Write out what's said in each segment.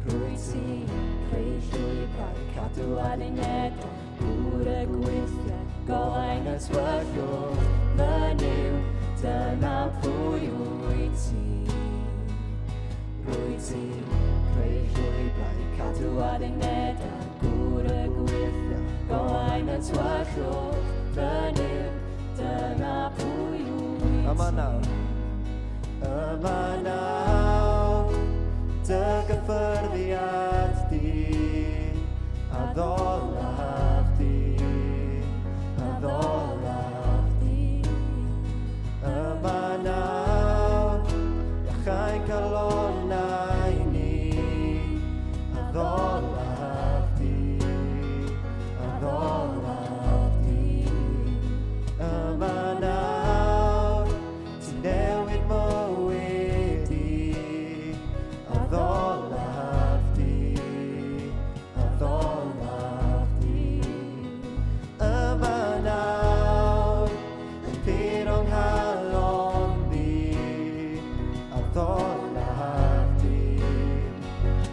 Rwyt ti'n creu llwybrau, cadw addunedau, gŵr y gwyrthiau, golau'n y tywyllwch, fy Nuw, dyna pwy wyt ti. Rwyt ti'n creu llwybrau, cadw addunedau, gŵr y gwyrthiau, golau'n y tywyllwch, fy Nuw, dyna pwy wyt ti. Yma nawr. Yma nawr, dy gyffyrddiad di, a ddolaf di, a ddolaf di. Yma nawr, iachau calonnau ni, a ddolaf di, a ddolaf di. Yma nawr, Ti'n newid mywyd i, a ddolaf di, a ddolaf di. Yma nawr, yn pur o'n nghalon di, a ddolaf di,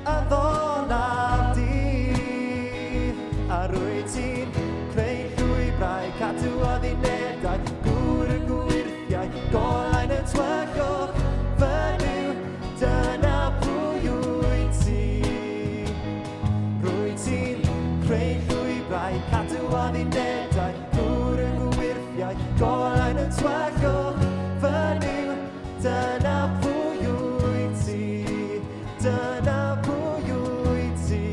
a ddolaf di. A rwy ti'n creu llwybrau, cadw addunedau, gŵr y gwyrthiau, Golau'n y tywyllwch, fy Nuw, dyna pwy wyt ti. Rwyt ti'n creu llwybrau, cadw addunedau, gŵr y gwyrthiau, golau'n y tywyllwch, fy Nuw, dyna pwy wyt ti. Dyna pwy wyt ti.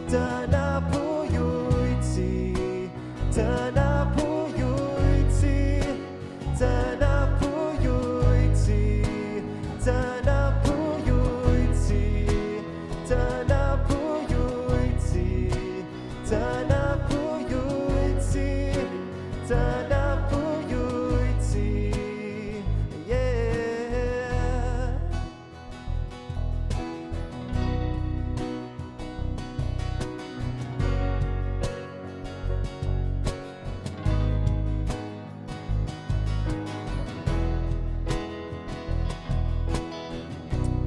Dyna pwy wyt ti. Dyna pwy wyt ti, dyna pwy wyt ti, dyna pwy wyt ti, dyna pwy wyt ti, dyna pwy wyt ti, dyna pwy wyt ti, yeah.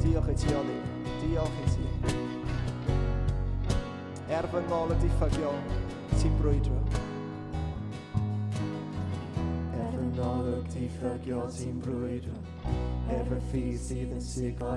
Diolch i ti, Oli. Diolch i ti. Er fy ngolwg diffygiol, ti'n brwydro. Er fy ngolwg diffygiol, ti'n brwydro. Er fy ffydd sydd yn siglo.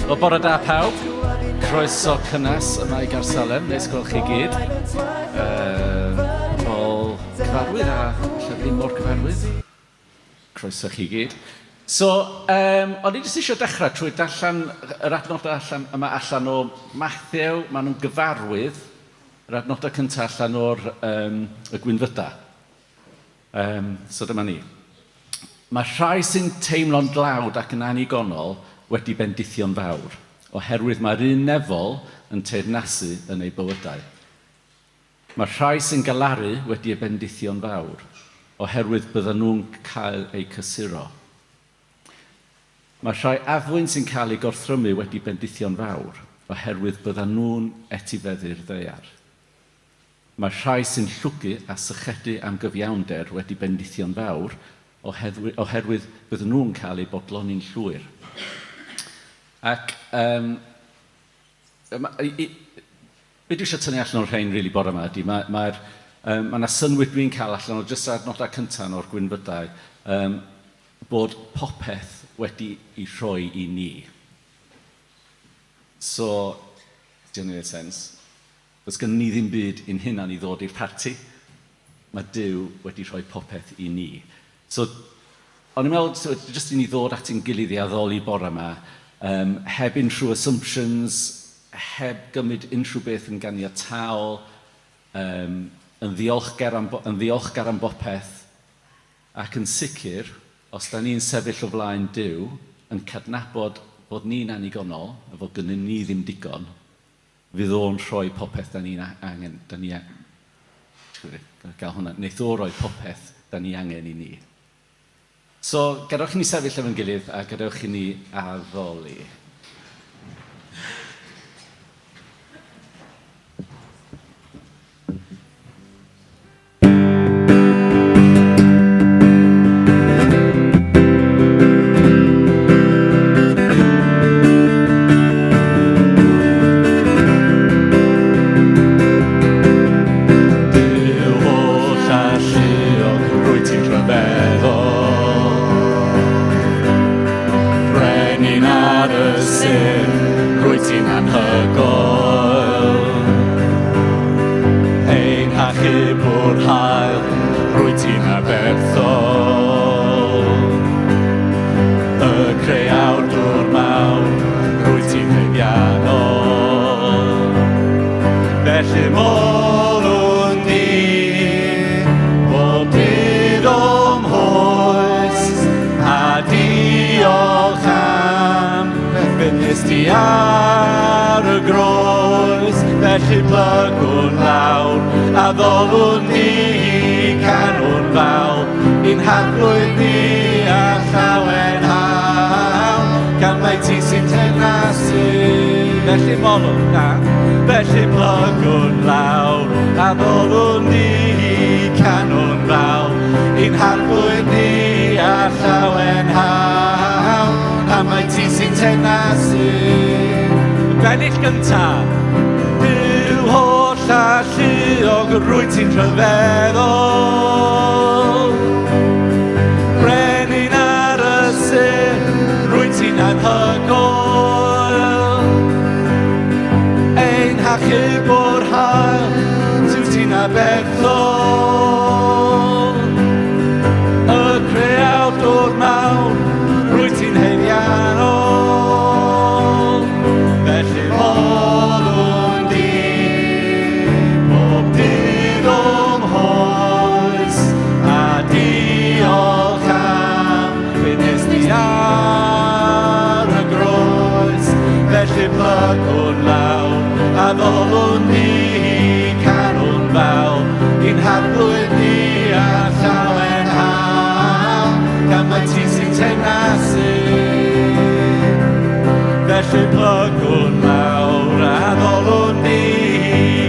Wel, bore da pawb. Croeso cynnes yma i Garsalem. Neis gweld chi gyd. Pobl cyfarwydd a lle ddim mor cyfarwydd. Croeso chi gyd. So, um, o'n i jyst eisiau dechrau trwy darllen yr adnodau allan, yma allan o Matthew. Maen nhw'n gyfarwydd, yr adnodau cyntaf allan o'r um, y gwynfydau. Um, so dyma ni. Mae rhai sy'n teimlo'n dlawd ac yn annigonol wedi bendithio'n fawr, oherwydd mae'r un nefol yn teyrnasu yn eu bywydau. Mae'r rhai sy'n galaru wedi eu bendithio'n fawr, oherwydd byddan nhw'n cael eu cysuro. Mae'r rhai addfwyn sy'n cael eu gorthrymu wedi bendithio'n fawr, oherwydd byddan nhw'n etifeddu'r ddaear. Mae'r rhai sy'n llwgu a sychedu am gyfiawnder wedi bendithio'n fawr, oherwydd byddan nhw'n cael eu bodloni'n llwyr. Ac um, Be dwi eisiau tynnu allan o'r rhain rili bore 'ma ydy ma' mae'r yym ma' 'na synnwyr dwi'n cael allan o jyst adnodau cynta o'r gwynfydau yym bod popeth wedi i rhoi i ni. So, di hynny'n gwneud sens? Does gen ni ddim byd i'n hunan i ddod i'r parti. Mae Duw wedi rhoi popeth i ni. So, o'n i'n meddwl, so, jyst i ni ddod at ein gilydd i addoli bore yma, heb unrhyw assumptions, heb gymryd unrhyw beth yn ganiataol, yn ddiolchgar am, yn ddiolchgar am bopeth, ac yn sicr, os da ni'n sefyll o flaen Duw, yn cydnabod bod ni'n annigonol, a fod gynnon ni ddim digon, fydd o'n rhoi popeth da ni'n angen, da ni gael hwnna, wneith o roi popeth da ni angen i ni. So, gadewch i ni sefyll efo'n gilydd a gadewch i ni addoli. Duw holl alluog, rwyt ti'n rhyfeddol. Brenin ar y sêr, rwyt ti'n anhygoel. Ein hachubwr hael, rwyt ti'n aberthol. Y creawdwr mawr, rwyt ti'n haeddiannol. Felly molwn di, bob dydd o'm hoes, a diolch am beth wnes di ar y groes. Felly plygwn lawr, addolwn di, canwn fawl, i'n Harglwydd ni a llawenhawn, gan mai ti sy'n teyrnasu. Felly molwn, na, felly plygwn lawr, addolwn ni, canwn fawl, i'n Harglwydd ni a llawenhawn, am mai ti sy'n teyrnasu. Bennill gynta. Duw holl alluog, rwyt ti'n rhyfeddol. Brenin ar y sêr, rwyt ti'n anhygoel. Ein hachubwr hael, wyt ti'n aberthol. Y creawdwr mawr, rwyt ti'n haeddiannol. Felly molwn di, bob dydd o'm hoes, a diolch am be wnes di ar y groes. Felly plygwn lawr, addolwn ni, canwn fawl, i'n Harglwydd ni a llawenhawn, gan mai ti sy'n teyrnasu. Felly plygwn lawr, addolwn ni,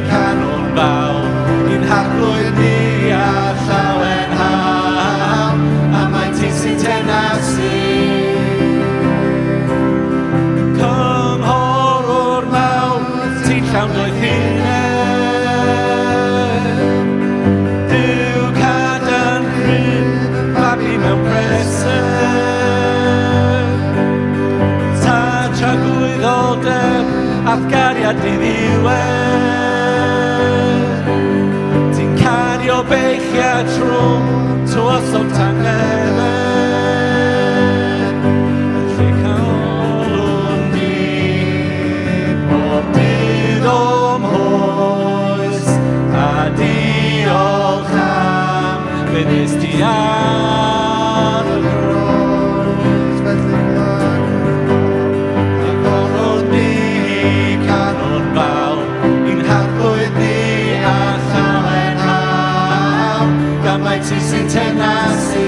canwn fawl, i'n Harglwydd ni a llawenhawn, am mai ti sy'n teyrnasu. Cynghorwr mawr, ti'n llawn doethineb. Duw cadarn cryf, babi mewn preseb. Tad tragwyddoldeb, a'th gariad diddiwedd. Ti'n cario beichiau trwm, tywysog tangnefedd. Felly molwn di, bob dydd o'm hoes, a diolch am be wnes di ar y groes. Felly plygwn Addolwn ni, canwn fawl, i'n Harglwydd ni a llawenhawn, gan mai ti sy'n teyrnasu.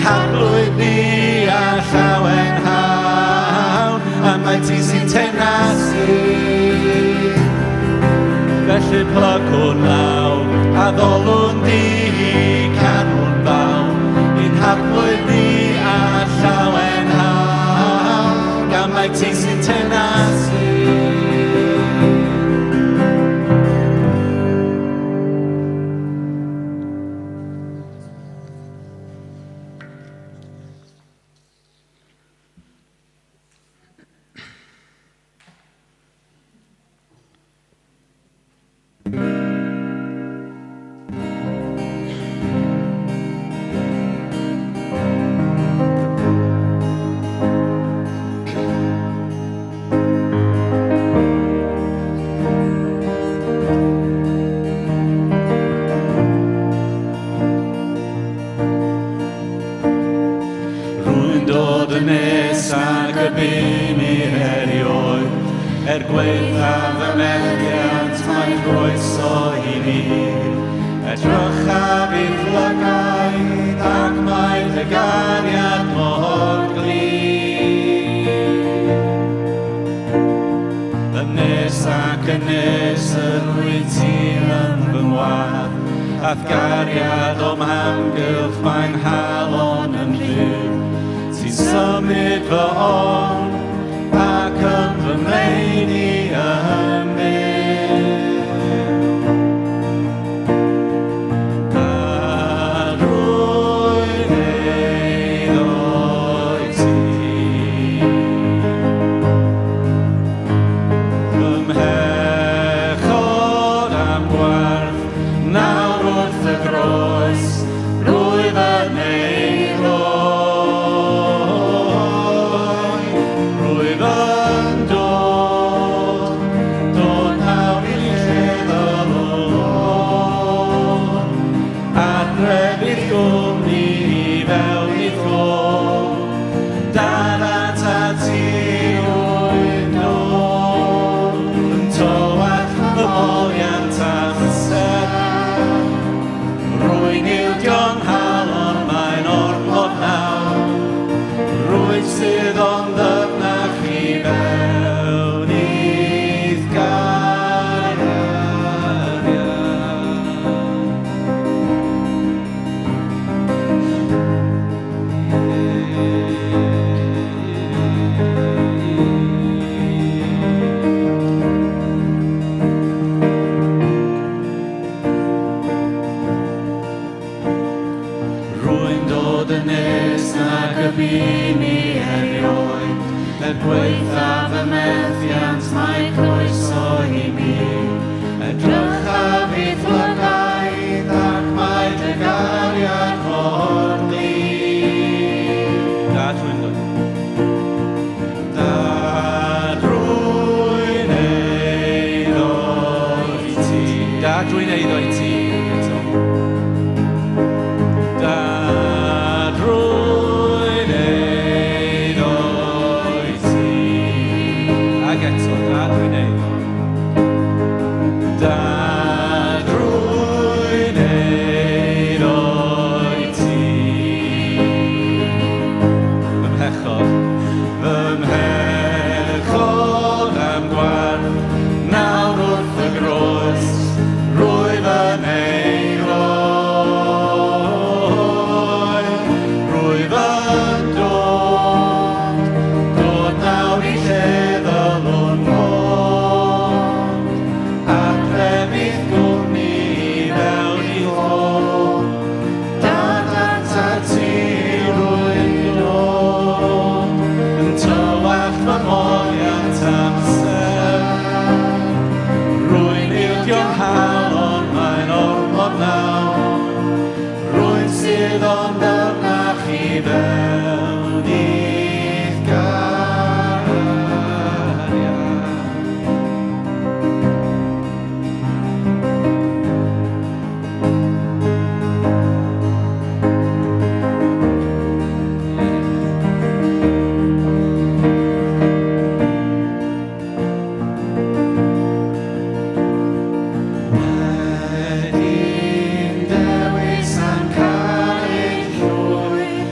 Harglwydd ni a llawenhawn, am mai ti sy'n teyrnasu. Felly plygwn law, addolwn di, canwn fawl, i'n Harglwydd ni a llawenhawn, gan mai ti sy'n teyrnasu. Rwy'n dod yn nes ag y bum i erioed, er gwaethaf fy methiant mae croeso i mi. Edrychaf i'th lygaid ac mae dy gariad mor glir. Yn nes ac yn nes yr wyt ti yn fy ngwadd, a'th gariad o'm hamgylch mae'n nghalon yn rhydd. Ti'n symud fy ofn ac yn fy ngwneud i yn fyw. Dad rwy'n eiddo i ti. Fy mhechod a'm gwarth, nawr wrth y groes, rwyf yn ei roi. Rwyf yn dod, dod nawr i lle ddylwn. Adref i'th gwmni i fewn i'th gôl, Dad atat ti rwy'n dod, yn tywallt fy moliant amser. Rwy'n ildio'n nghalon, mae'n ormod nawr, rwy'n sydd ond ddyfnach i fewn i'th gariad. Rwy'n dod yn nes nag y bum i erioed, er gwaethaf fy methiant mae croeso i mi. Edrychaf i'th lygaid ac mae dy gariad mor glir. Dad rwy'n dod. Dad rwy'n eiddo i ti. Dad rwy'n eiddo i ti. Eto. Dad rwy'n eiddo i ti. Ag eto, dad rwy'n eiddo. Dad rwy'n eiddo i ti. Fy mhechod, fy mhechod a'm gwarth, nawr wrth y groes, rwyf yn ei roi. Rwyf yn dod, dod nawr i lle ddylwn fod, adref i'th gwmni i fewn i'th ôl. Dad atat ti rwy'n dod, yn tywallt fy moliant amser. Rwy'n ildio'n nghalon, mae'n ormod nawr. Rwy'n sydd ond ddyfnach i fewn i'th gariad. Wedi'n dewis a'n caru'n llwyr,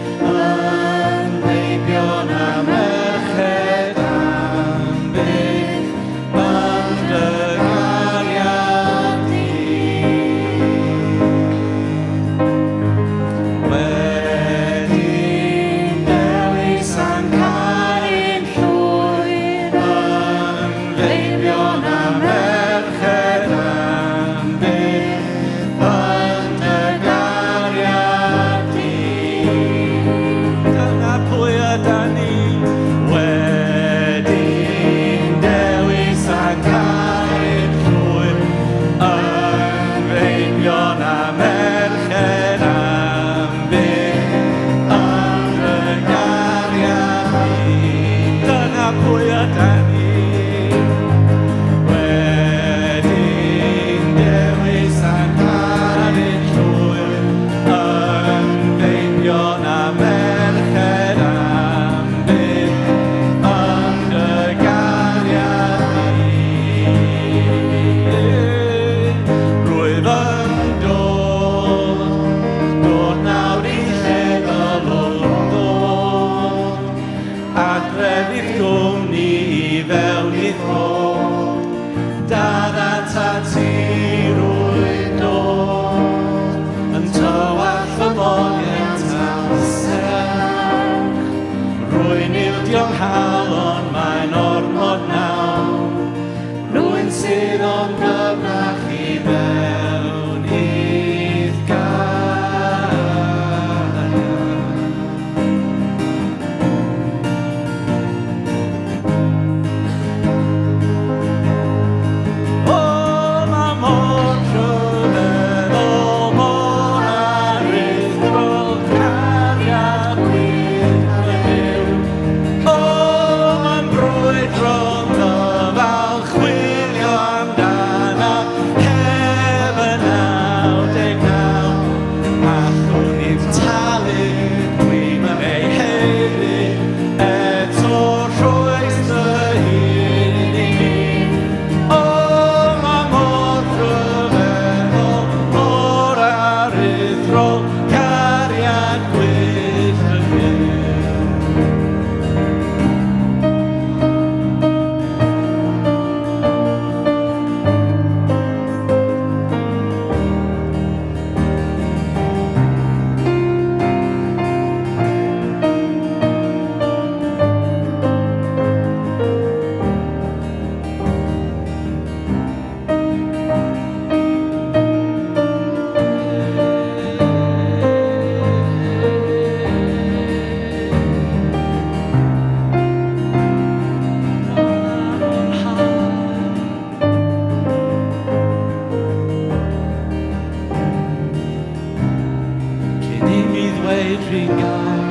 rhy gau,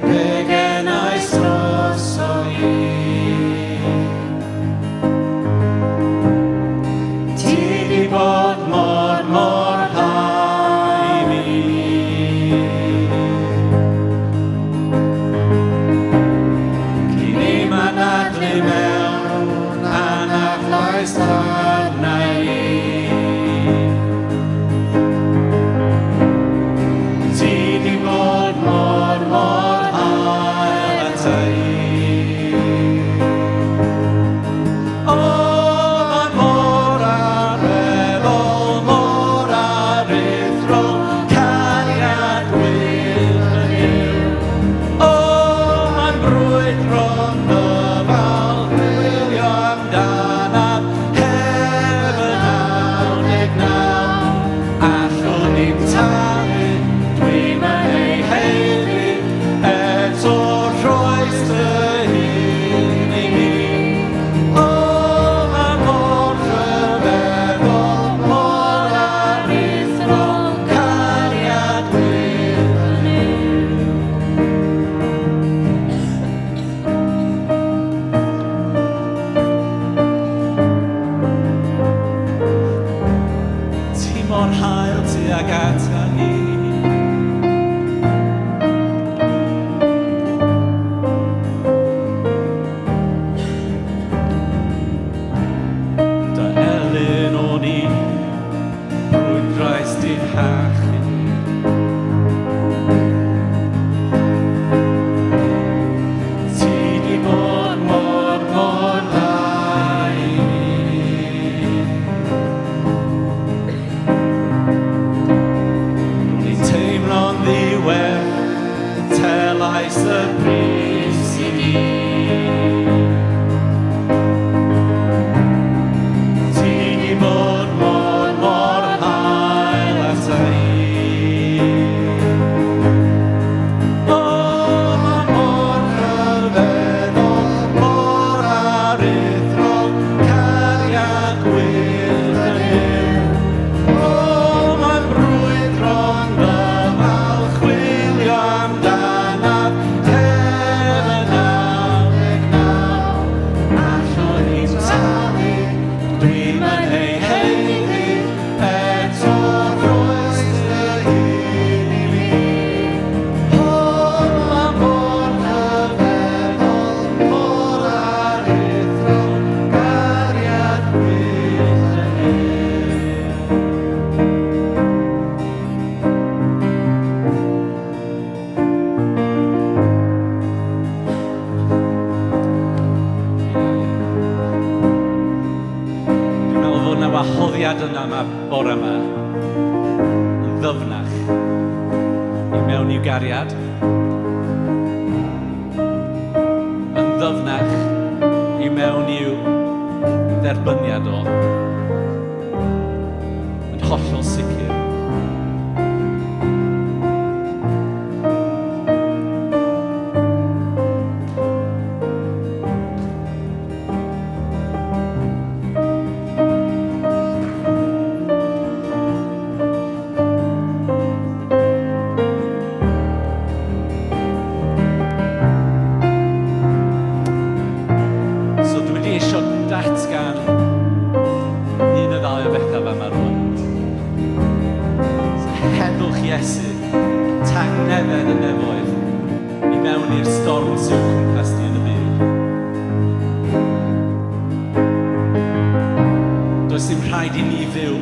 fe genais droso i. Ti di bod mor, mor hael i mi. Cyn i m'anadlu mewn anadlais arna i. Ti di bod mor, mor hael ata i. O, mae mor arferol, mor aruthrol, cariad gwyllt yn yw. O, mae'n brwydro'n ddyfal, chwilio amdanaf, heb y 99. Allwn i'm talu, dwi'm yn ei haeddu, eto rhoes dy hun i mi. O, mae mor rhyfeddol, mor aruthrol, cariad gwyllt yn yw. Ti mor hael tuag ata ni. Dy elyn o'n i, brwydrais di'n hachub. Ti di bod mor, mor dda i mi. Ro'n i'n teimlo'n ddiwerth, telais y pris i di. Ti di bod mor, mor hael ata i. O, mae mor rhyfeddol, mor aruthrol, cariad gwyllt yn yw. O, mae'n brwydro'n ddyfal, chwilio amdanaf, heb y 99. Allwn i'm talu, dwi'm yn ei haeddu, eto rhoes dy hun i mi. O, mae mor rhyfeddol, mor aruthrol, cariad gwyllt yn yw. Dwi'n meddwl fod yna wahoddiad yna yma bore yma yn ddyfnach i mewn i'w gariad. Yn ddyfnach i mewn i'w dderbyniad o. Yn hollol sicr. So dwi wedi eisiau datgan un neu ddau o bethau fa yma rwan. So, heddwch Iesu, tangnefedd y nefoedd, i mewn i'r storm sy'n cwmpas ni yn y byd. Does dim rhaid i ni fyw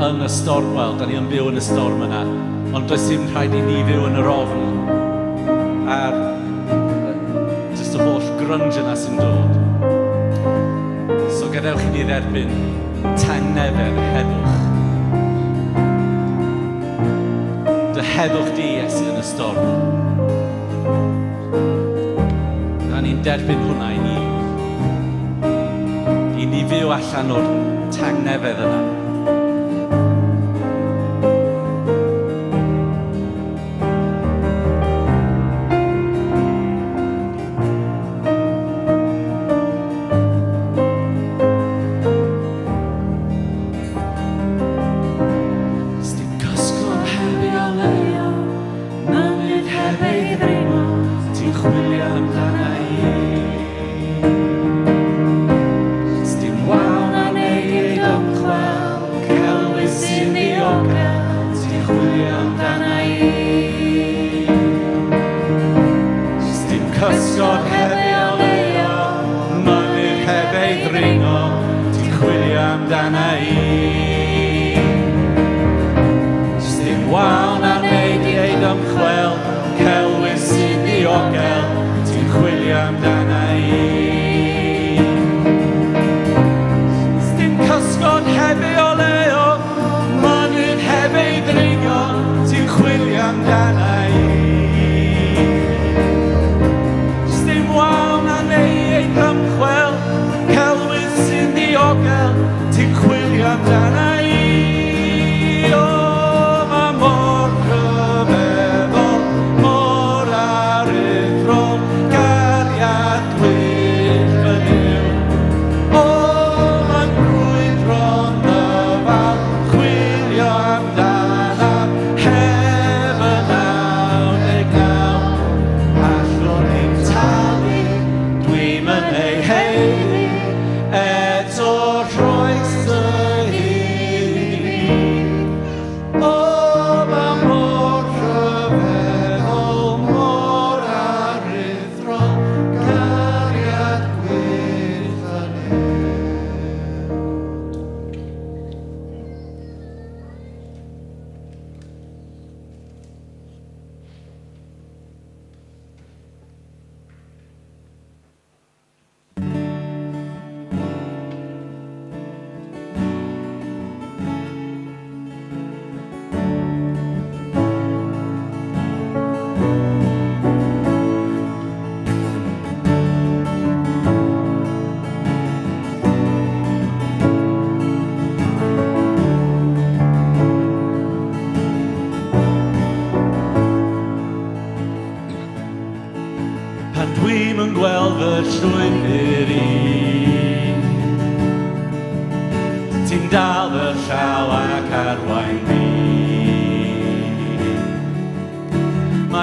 yn y storm, wel, da ni yn byw yn y storm yna, ond does dim rhaid i ni fyw yn yr ofn a'r just y holl grunge yna sy'n dod. So gadewch i ni dderbyn tangnefedd heddwch. Dy heddwch di, Iesu, yn y storm. Da ni'n derbyn hwnna i ni. I ni fyw allan o'r tangnefedd yna.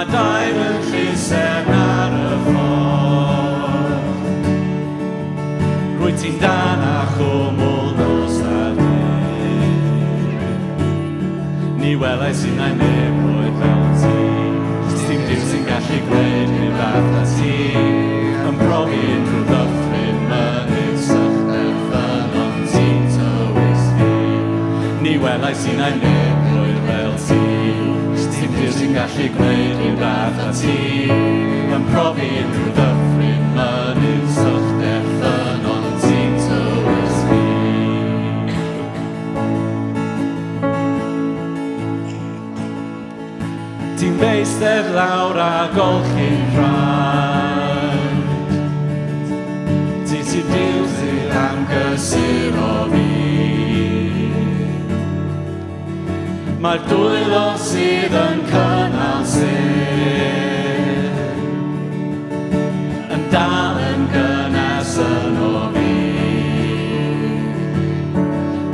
Mae dair yn llusern ar y ffordd. Rwyt ti'n dan a chwmwl nos a dydd. Ni welais innau neb roedd fel ti. Sdim Duw sy'n gallu gwneud rhyw fath â ti. Yn profi unrhyw ddyffryn, mynydd, sychder, ffynnon, ti'n tywys fi. Ni welais innau neb roedd fel ti. Sdim Duw sy'n gallu gwneud rhyw fath â ti. Yn profi unrhyw ddyffryn, mynydd, sychder, ffynnon, ti'n tywys fi. Ti'n eistedd lawr a golchi'n rhaid. Ti sy'n Duw sydd am gysuro fi. Mae'r dwylo sydd yn cynnal sêr yn dal yn gynnes yno fi.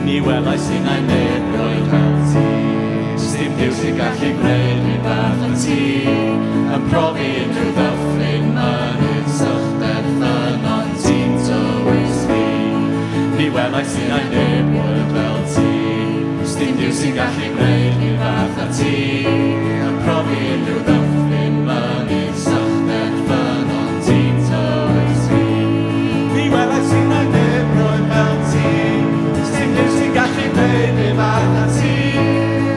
Ni welais innau neb roedd fel ti. Sdim Duw sy'n gallu gwneud rhyw fath â ti. Yn profi unrhyw ddyffryn, mynydd, sychder, ffynnon, ti'n tywys fi. Ni welais innau neb roedd fel ti. Sdim Duw sy'n gallu gwneud rhyw fath â ti. Yn profi unrhyw ddyffryn, mynydd, sychder, ffynnon, ti'n tywys fi. Ni welais innau neb roedd fel ti. Sdim Duw sy'n gallu gwneud rhyw fath â ti.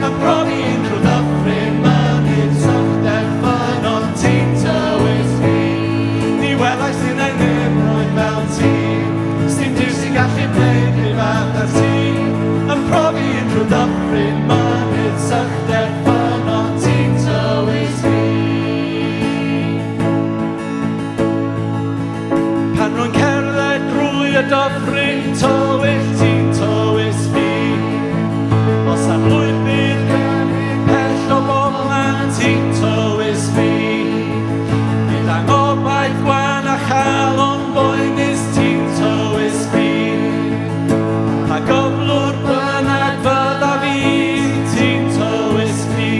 Yn profi unrhyw ddyffryn, mynydd, sychder, ffynnon, ti'n tywys fi. Ni welais innau neb roedd fel ti. Sdim Duw sy'n gallu gwneud rhyw fath â ti. Yn profi unrhyw ddyffryn, mynydd, sychder, ffynnon, ti'n tywys fi. Pan rwy'n cerdded drwy y dyffryn tywyll, ti'n tywys fi. Os ar lwybr pell o bobman, ti'n tywys fi. Gyda ngobaith gwan a chalon boenus, ti'n tywys fi. Pa gyflwr bynnag fydda fi, ti'n tywys fi.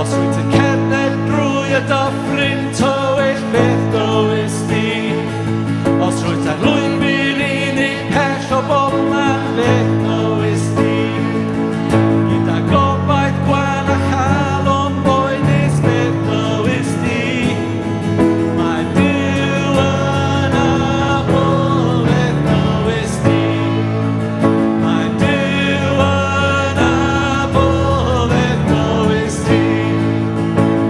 Os wyt yn cerdded drwy y dyffryn tywyll, beth dywys di? Os rwyt ar lwybr unig pell o bobman, beth dywys di? Gyda gobaith gwan a chalon boenus, beth dywys di? Mae Duw yn abl, beth dywys di? Mae Duw yn abl, beth dywys di?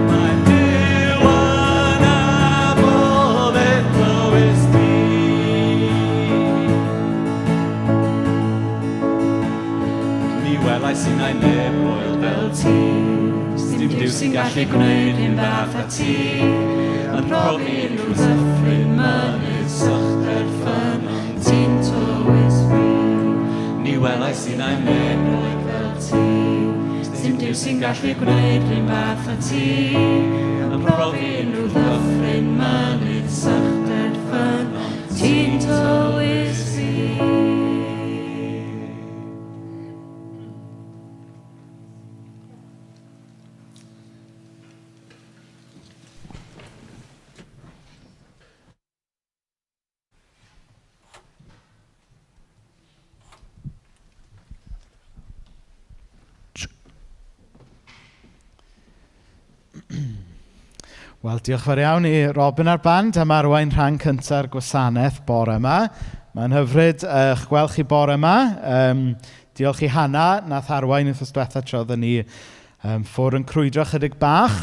Mae Duw yn abl, beth dywys di? Ni welais innau neb roedd fel ti. Sdim Duw sy'n gallu gwneud un fath â ti. Yn profi unrhyw ddyffryn, mynydd, sychder, ffynnon, ti'n tywys fi. Ni welais innau neb roedd fel ti. Sdim Duw sy'n gallu gwneud un fath â ti. Yn profi unrhyw ddyffryn, mynydd, sychder, ffynnon, ti'n tywys fi. Wel, diolch fawr iawn i Robin a'r band am arwain rhan cynta'r gwasanaeth bore yma. Mae'n hyfryd eich gweld chi bore yma. Diolch i Hana, nath arwain wythnos diwetha tra oedden ni ffwrdd yn crwydro chydig bach.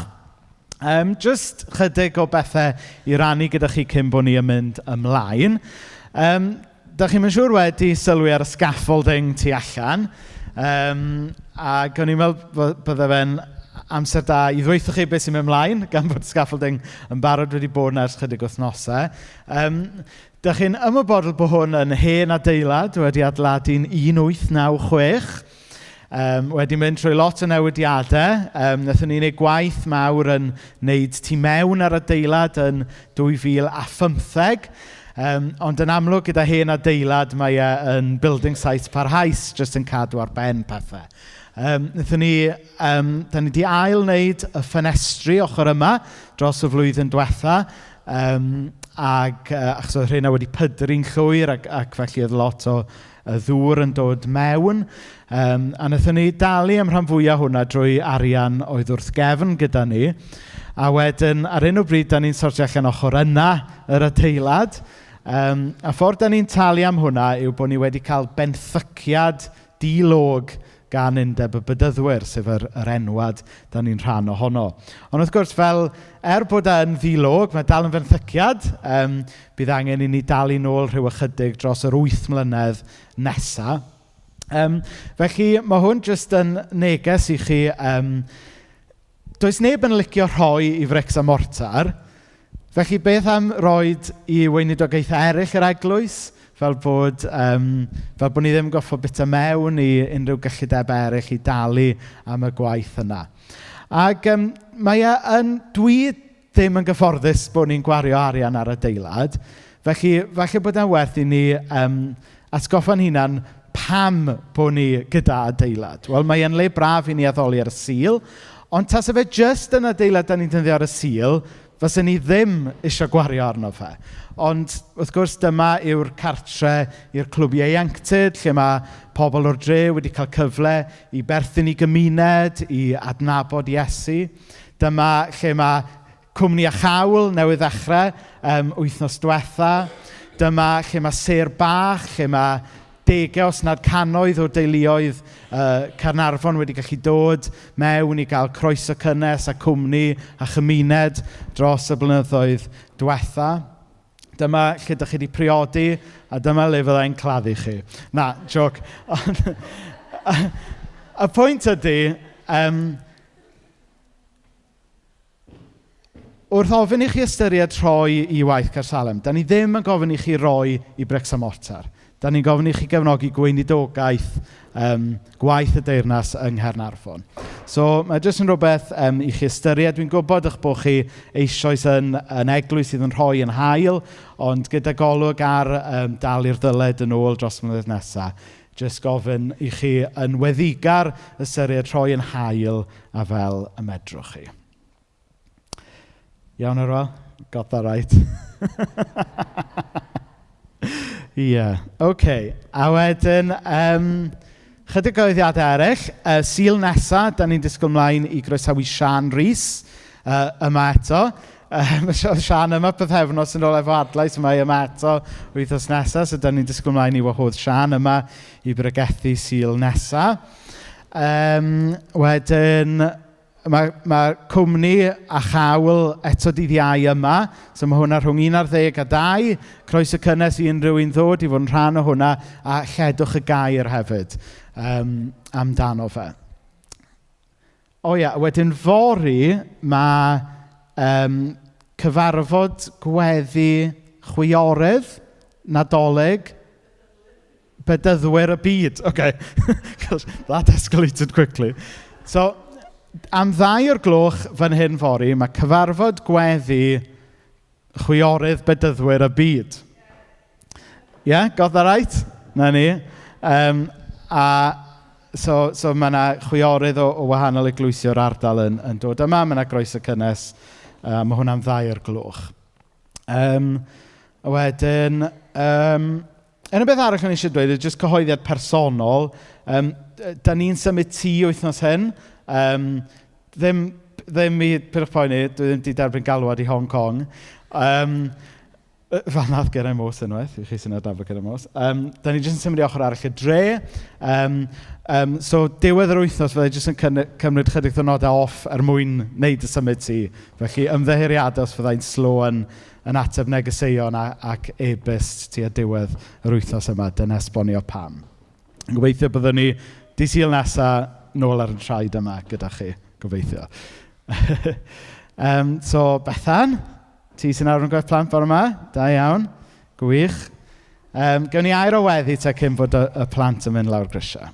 Jyst chydig o bethau i rannu gyda chi cyn bod ni yn mynd ymlaen. Da chi'n mynd siŵr wedi sylwi ar y scaffolding tu allan. Ac o'n i'n meddwl bydde fe'n amser da i ddweutho chi beth sy'n mynd ymlaen, gan bod scaffolding yn barod wedi bod yna ers chydig wythnosau. Da chi'n ymwybodol bod hwn yn hen adeilad wedi adeiladu'n 1896. Wedi mynd trwy lot o newidiadau. Wnaethon ni wneud gwaith mawr yn wneud tu mewn ar adeilad yn 2015. Ond yn amlwg gyda hen adeilad mae e yn building site parhaus, jyst yn cadw ar ben pethau. Wnaethon ni, da ni wedi ail wneud y ffenestri ochr yma dros y flwyddyn diwetha, ac achos oedd rheina wedi pydru'n llwyr ac, ac felly oedd lot o y ddŵr yn dod mewn. A wnaethon ni dalu am rhan fwyaf hwnna drwy arian oedd wrth gefn gyda ni. A wedyn, ar un o bryd, da ni'n sortio allan ochr yna yr adeilad. A ffordd da ni'n talu am hwnna yw bod ni wedi cael benthyciad di-log gan Undeb y Bedyddwyr, sef yr, yr enwad da ni'n rhan ohono. Ond wrth gwrs, fel er bod e'n ddi-log, mae dal yn fenthyciad, bydd angen i ni dalu nôl rhyw ychydig dros yr 8 mlynedd nesaf. Felly, mae hwn jyst yn neges i chi. Does neb yn licio rhoi i frics a mortar, felly beth am roed i weinidogaethau eraill yr eglwys, fel bod, fel bod ni ddim yn goffo bita mewn i unrhyw gyllideb eraill i dalu am y gwaith yna. Ac mae e yn, dwi ddim yn gyfforddus bod ni'n gwario arian ar adeilad, felly falle bod e'n werth i ni atgoffa'n hunan pam bod ni gyda adeilad. Wel, mae e'n le braf i ni addoli ar y Sul, ond tase fe jyst yn adeilad da ni'n defnyddio ar y Sul, fysen ni ddim eisiau gwario arno fe. Ond wrth gwrs dyma yw'r cartre i'r clwb ieuenctid, lle mae pobl o'r dre wedi cael cyfle i berthyn i gymuned, i adnabod Iesu. Dyma lle mae cwmni a chawl newydd ddechrau wythnos diwetha. Dyma lle mae sêr bach, lle mae degau os nad cannoedd o deuluoedd Caernarfon wedi gallu dod mewn i gael croeso cynnes a cwmni a chymuned dros y blynyddoedd diwetha. Dyma lle dych chi wedi priodi a dyma le fyddai'n claddu chi. Na, joc. Y pwynt ydy, wrth ofyn i chi ystyried rhoi i waith Caersalem, da ni ddim yn gofyn i chi roi i brics a mortar. Da ni'n gofyn i chi gefnogi gweinidogaeth gwaith y deyrnas yng Nghaernarfon. So mae jyst yn rhywbeth i chi ystyried. Dwi'n gwybod eich bod chi eisoes yn, yn eglwys sydd yn rhoi yn hael, ond gyda golwg ar dalu'r ddyled yn ôl dros mlynedd nesaf, jyst gofyn i chi yn weddigar ystyried rhoi yn hael a fel y medrwch chi. Iawn, Arwel? Got that right. Ie, yeah. oce. Okay. A wedyn, chydig o oeddiadau eraill. Sul nesa, da ni'n disgwyl mlaen i groesawu Sian Rees yma eto. Mae Sian yma pythefnos yn ôl efo adlais, mae yma eto wythnos nesaf, so da ni'n disgwyl mlaen i wahodd Sian yma i bregethu Sul nesa. Wedyn, mae, mae cwmni a chawl eto dydd Iau yma, so mae hwnna rhwng 11 a 2. Croeso cynnes i unrhyw un ddod i fod yn rhan o hwnna, a lledwch y gair hefyd amdano fe. O ia, wedyn fory mae cyfarfod gweddi chwiorydd, Nadolig, Bedyddwyr y byd. Okay, that escalated quickly. So, am 2 o'r gloch fan hyn fory, mae cyfarfod gweddi chwiorydd Bedyddwyr y byd. Yeah, got that right? Na ni. A so mae yna chwiorydd o wahanol eglwysi o'r ardal yn dod yma. Mae yna groeso cynnes. Mae hwnna'n 2 o'r gloch. A wedyn, un o beth arall o'n i eisiau dweud yw jyst cyhoeddiad personol. Da ni'n symud tŷ wythnos hyn. Ddim, ddim i, pidwch poeni, dwi ddim wedi derbyn galwad i Hong Kong. Fel nath Geraint Morse unwaith, i chi sy'n adnabod Geraint Morse. Da ni jyst yn symud i ochr arall y dre. So diwedd yr wythnos fyddai jyst yn cymryd chydig ddwrnodau off er mwyn wneud y symud tŷ. Felly ymddiheuriadau os fyddai'n slow yn ateb negeseuon ac e-byst tua diwedd yr wythnos yma. Dyna esbonio pam. Gobeithio byddwn ni dydd Sul nesa nôl ar y traed yma gyda chi. Gobeithio. So Bethan, ti sy'n arwain gwaith plant bore yma? Da iawn. Gwych. Gawn ni air o weddi te cyn bod y plant yn mynd lawr grisiau.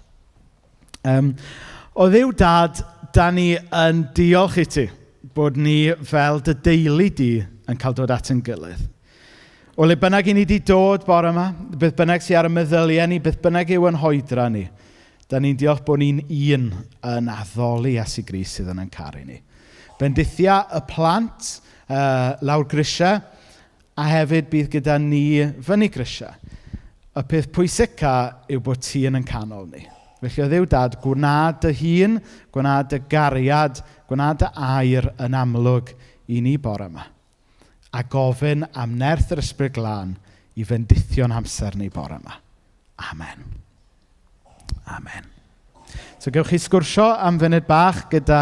O Dduw Dad, da ni yn diolch i ti bod ni fel dy deulu di yn cael dod at ein gilydd. O le bynnag i ni wedi dod bore yma, beth bynnag sydd ar y meddyliau ni, beth bynnag yw yn hoedra ni, Da ni'n diolch bod ni'n un yn addoli Iesu Grist sydd yn ein caru ni. Bendithia y plant lawr grisiau, a hefyd bydd gyda ni fyny grisiau. Y peth pwysica yw bod ti yn ein canol ni. Felly o Dduw Dad, gwna dy hun, gwna dy gariad, gwna dy air yn amlwg i ni bore yma. A gofyn am nerth yr Ysbryd Glân i fendithio'n hamser ni bore yma. Amen. Amen. So gewch chi sgwrsio am funud bach gyda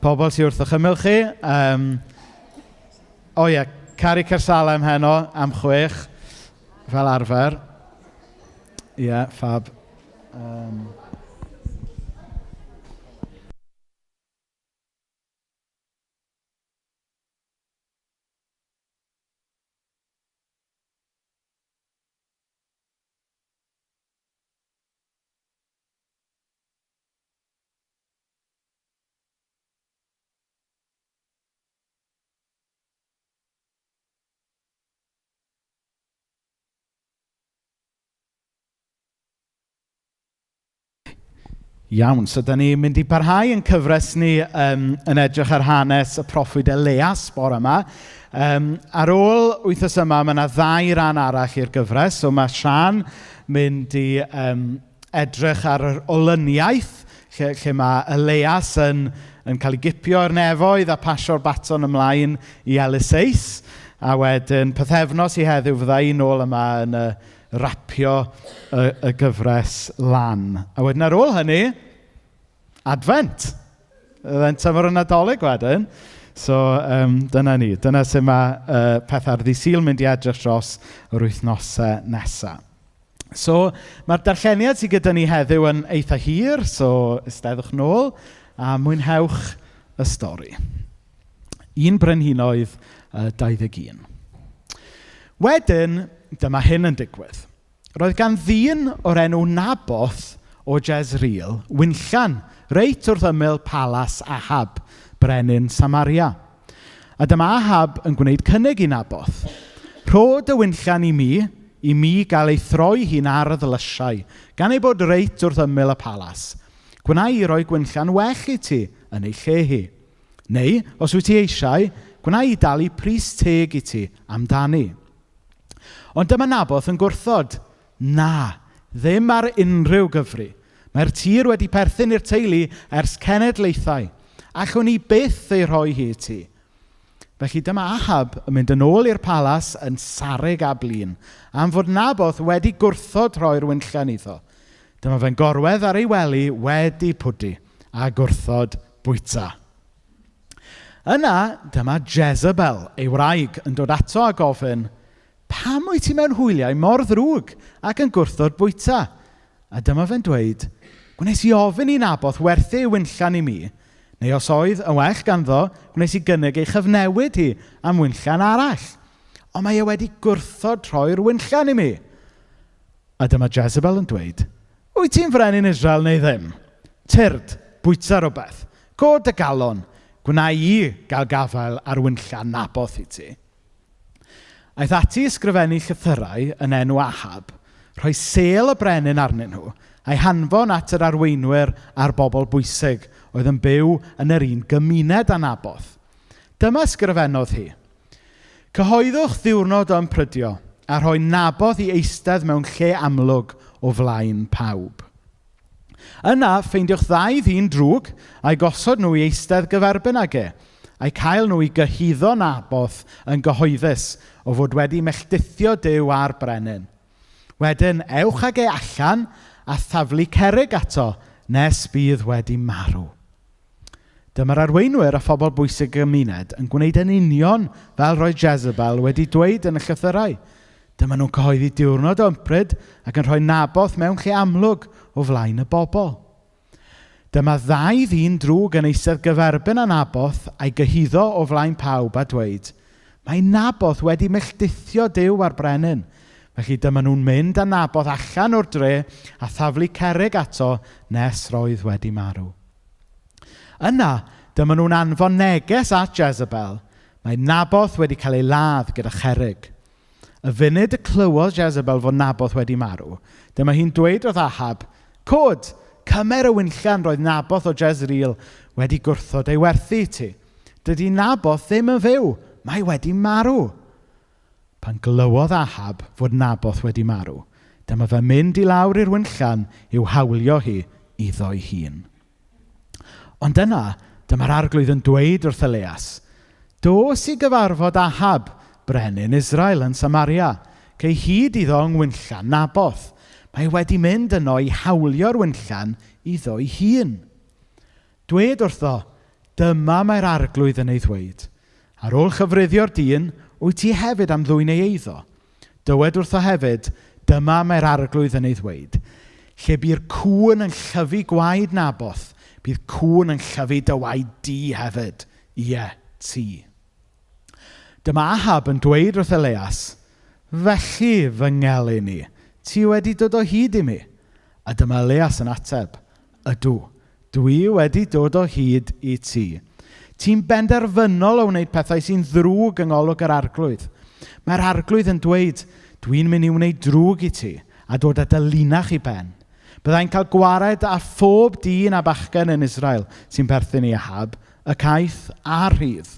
pobl sydd wrth eich ymyl chi. O ie, Cari Cersalem heno am 6, fel arfer. Ie, yeah, fab. Iawn, so da ni'n mynd i parhau yn cyfres ni yn edrych ar hanes y proffwyd Elias bore yma. Ar ôl wythnos yma, mae yna ddau ran arall i'r gyfres. So mae Sian mynd i edrych ar yr olyniaeth, lle mae Elias yn cael ei gipio i'r nefoedd a pasio'r baton ymlaen i Eliseus. A wedyn pythefnos i heddiw fydda i nôl yma yn y rapio y gyfres lan. A wedyn ar ôl hynny, Advent. Byddai'n tymor y Nadolig wedyn. So dyna ni. Dyna sut mae pethau ar ddydd Sul mynd i edrych dros yr wythnosau nesaf. So mae'r darlleniad sydd gyda ni heddiw yn eitha hir, so eisteddwch nôl a mwynhewch y stori. 1 Brenhinoedd 21. Wedyn, dyma hyn yn digwydd. Roedd gan ddyn o'r enw Naboth o Jezreel winllan reit wrth ymyl palas Ahab, brenin Samaria. A dyma Ahab yn gwneud cynnig i Naboth. Rho dy winllan i mi gael ei throi hi'n ardd lysiau, gan ei bod reit wrth ymyl y palas. Gwna i roi gwinllan well i ti yn ei lle hi. Neu, os wyt ti eisiau, gwna i dalu pris teg i ti amdani. Ond dyma Naboth yn gwrthod. Na, ddim ar unrhyw gyfri. Mae'r tir wedi perthyn i'r teulu ers cenedlaethau. Allwn ni byth ei rhoi hi i ti. Felly dyma Ahab yn mynd yn ôl i'r palas yn sarug a blin, am fod Naboth wedi gwrthod rhoi'r winllan iddo. Dyma fe'n gorwedd ar ei wely wedi pwdu a gwrthod bwyta. Yna, dyma Jezebel, ei wraig, yn dod ato a gofyn, pam wyt ti mewn hwyliau mor ddrwg ac yn gwrthod bwyta? A dyma fe'n dweud, gwnes i ofyn i Naboth werthu ei winllan i mi, neu os oedd yn well ganddo, gwnes i gynnig ei chyfnewid hi am winllan arall. Ond mae e wedi gwrthod rhoi'r winllan i mi. A dyma Jezebel yn dweud, wyt ti'n frenin Israel neu ddim? Tyrd, bwyta rhywbeth. Cod dy galon, gwna i gael gafael ar winllan Naboth i ti. Aeth ati i ysgrifennu llythyrau yn enw Ahab, rhoi sêl y brenin arnyn nhw, a'i hanfon at yr arweinwyr a'r bobl bwysig oedd yn byw yn yr un gymuned â Naboth. Dyma ysgrifennodd hi. Cyhoeddwch ddiwrnod o ymprydio a rhoi Naboth i eistedd mewn lle amlwg o flaen pawb. Yna, ffeindiwch ddau ddyn drwg a'i gosod nhw i eistedd gyferbyn ag e, a'i cael nhw i gyhuddo Naboth yn gyhoeddus o fod wedi melltithio Duw a'r brenin. Wedyn, ewch ag e allan a thaflu cerrig ato nes bydd wedi marw. Dyma'r arweinwyr a phobl bwysig y gymuned yn gwneud yn union fel roedd Jezebel wedi dweud yn y llythyrau. Dyma nhw'n cyhoeddi diwrnod o ympryd ac yn rhoi Naboth mewn lle amlwg o flaen y bobl. Dyma ddau ddyn drwg yn eistedd gyferbyn â Naboth a'i gyhuddo o flaen pawb a dweud, mae Naboth wedi melltithio Duw a'r brenin. Felly dyma nhw'n mynd â Naboth allan o'r dre a thaflu cerrig ato nes roedd wedi marw. Yna, dyma nhw'n anfon neges at Jezebel. Mae Naboth wedi cael ei ladd gyda cherrig. Y funud y clywodd Jezebel fod Naboth wedi marw, dyma hi'n dweud wrth Ahab, Cod, Cymer y winllan roedd Naboth o Jezreel wedi gwrthod ei werthu i ti. Dydy Naboth ddim yn fyw, mae wedi marw. Pan glywodd Ahab fod Naboth wedi marw, dyma fe mynd i lawr i'r winllan i'w hawlio hi iddo'i hun. Ond yna, dyma'r arglwydd yn dweud wrth Elias, Dos i gyfarfod Ahab, brenin Israel yn Samaria. Cei hyd iddo yng ngwinllan Naboth. Mae wedi mynd yno i hawlio'r winllan iddo'i hun. Dwed wrtho, dyma mae'r arglwydd yn ei ddweud. Ar ôl chyfriddio'r dyn, wyt ti hefyd am ddwyn ei eiddo? Dywed wrtho hefyd, dyma mae'r arglwydd yn ei ddweud. Lle bu'r cŵn yn llyfu gwaed Naboth, bydd cŵn yn llyfu dy waed di hefyd, ie, ti. Dyma Ahab yn dweud wrth Elias, felly, fy ngelyn i, ti wedi dod o hyd i mi. A dyma Elias yn ateb, ydw, dwi wedi dod o hyd i ti. Ti'n benderfynol o wneud pethau sy'n ddrwg yng ngolwg yr arglwydd. Mae'r arglwydd yn dweud, dwi'n mynd i wneud drwg i ti a dod â dy linach i ben. Byddai'n cael gwared â phob dyn a bachgen yn Israel sy'n perthyn i Ahab, y caeth a'r rhydd.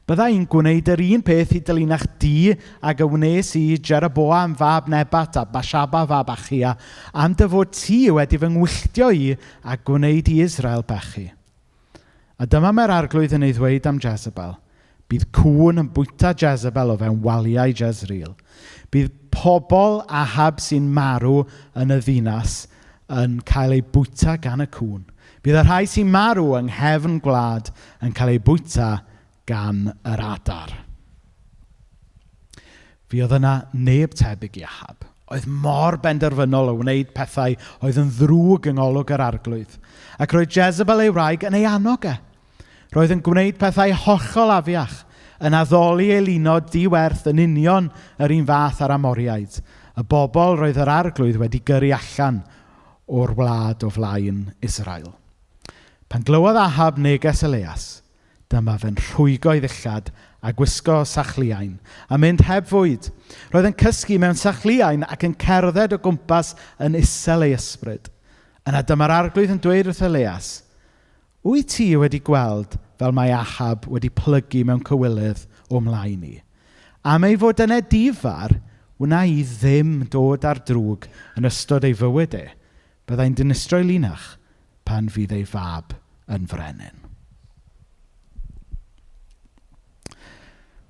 Bydda i'n gwneud yr un peth i dylinach di ag y wnes i Jeroboam fab Nebat a Bashaba fab Achia, am dy fod ti wedi fy ngwylltio i a gwneud i Israel bechu. A dyma mae'r arglwydd yn ei ddweud am Jezebel. Bydd cŵn yn bwyta Jezebel o fewn waliau Jezreel. Bydd pobl Ahab sy'n marw yn y ddinas yn cael eu bwyta gan y cŵn. Bydd y rhai sy'n marw yng nghefn gwlad yn cael eu bwyta gan yr adar. Fi oedd yna neb tebyg i Ahab. Oedd mor benderfynol o wneud pethau oedd yn ddrwg yng ngolwg yr arglwydd. Ac roedd Jezebel ei wraig yn ei annog e. Roedd yn gwneud pethau hollol afiach, yn addoli eilunod diwerth yn union yr un fath â'r Amoriaid, y bobl roedd yr arglwydd wedi gyrru allan o'r wlad o flaen Israel. Pan glywodd Ahab neges Elias, dyma fe'n rhwygo ei ddillad a gwisgo sachliain, a mynd heb fwyd. Roedd yn cysgu mewn sachliain ac yn cerdded o gwmpas yn isel ei ysbryd. Yna dyma'r arglwydd yn dweud wrth Elias, Wyt ti wedi gweld fel mae Ahab wedi plygu mewn cywilydd o mlaen i? Am ei fod yn edifar, wna i ddim dod ar drwg yn ystod ei fywyd e. Byddai'n dinistro ei linach pan fydd ei fab yn frenin.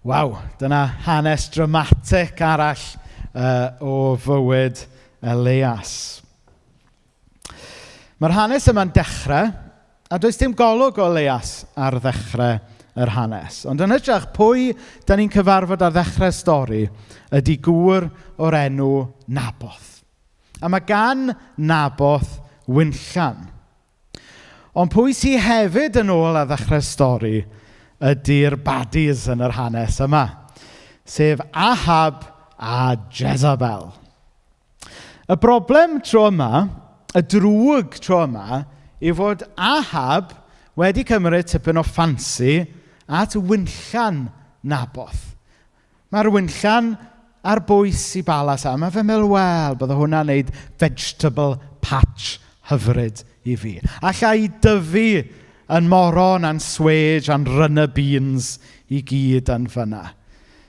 Waw, dyna hanes dramatic arall o fywyd Elias. Mae'r hanes yma'n dechrau, a does dim golwg o Elias ar ddechrau yr hanes. Ond yn hytrach, pwy da ni'n cyfarfod ar ddechrau'r stori ydy gŵr o'r enw Naboth. A mae gan Naboth winllan. Ond pwy sydd hefyd yn ôl ar ddechrau'r stori ydy'r baddies yn yr hanes yma, sef Ahab a Jezebel. Y broblem tro yma, y drwg tro yma, yw fod Ahab wedi cymryd tipyn o ffansi at winllan Naboth. Mae'r winllan ar bwys i balas a mae fe'n meddwl, wel, bydde hwnna'n neud vegetable patch hyfryd i fi. Alla i dyfu yn moron a'n swêj a'n runner beans i gyd yn fyna.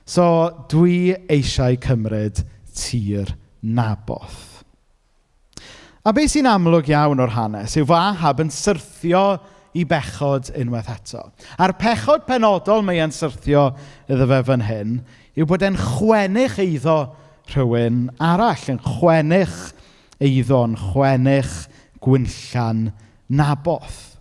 So, dwi eisiau cymryd tir Naboth. A beth sy'n amlwg iawn o'r hanes yw fod Ahab yn syrthio i bechod unwaith eto. A'r pechod penodol mae e'n syrthio iddo fe fan hyn yw bod e'n chwennych eiddo rhywun arall, yn chwennych eiddo, yn chwennych gwinllan Naboth.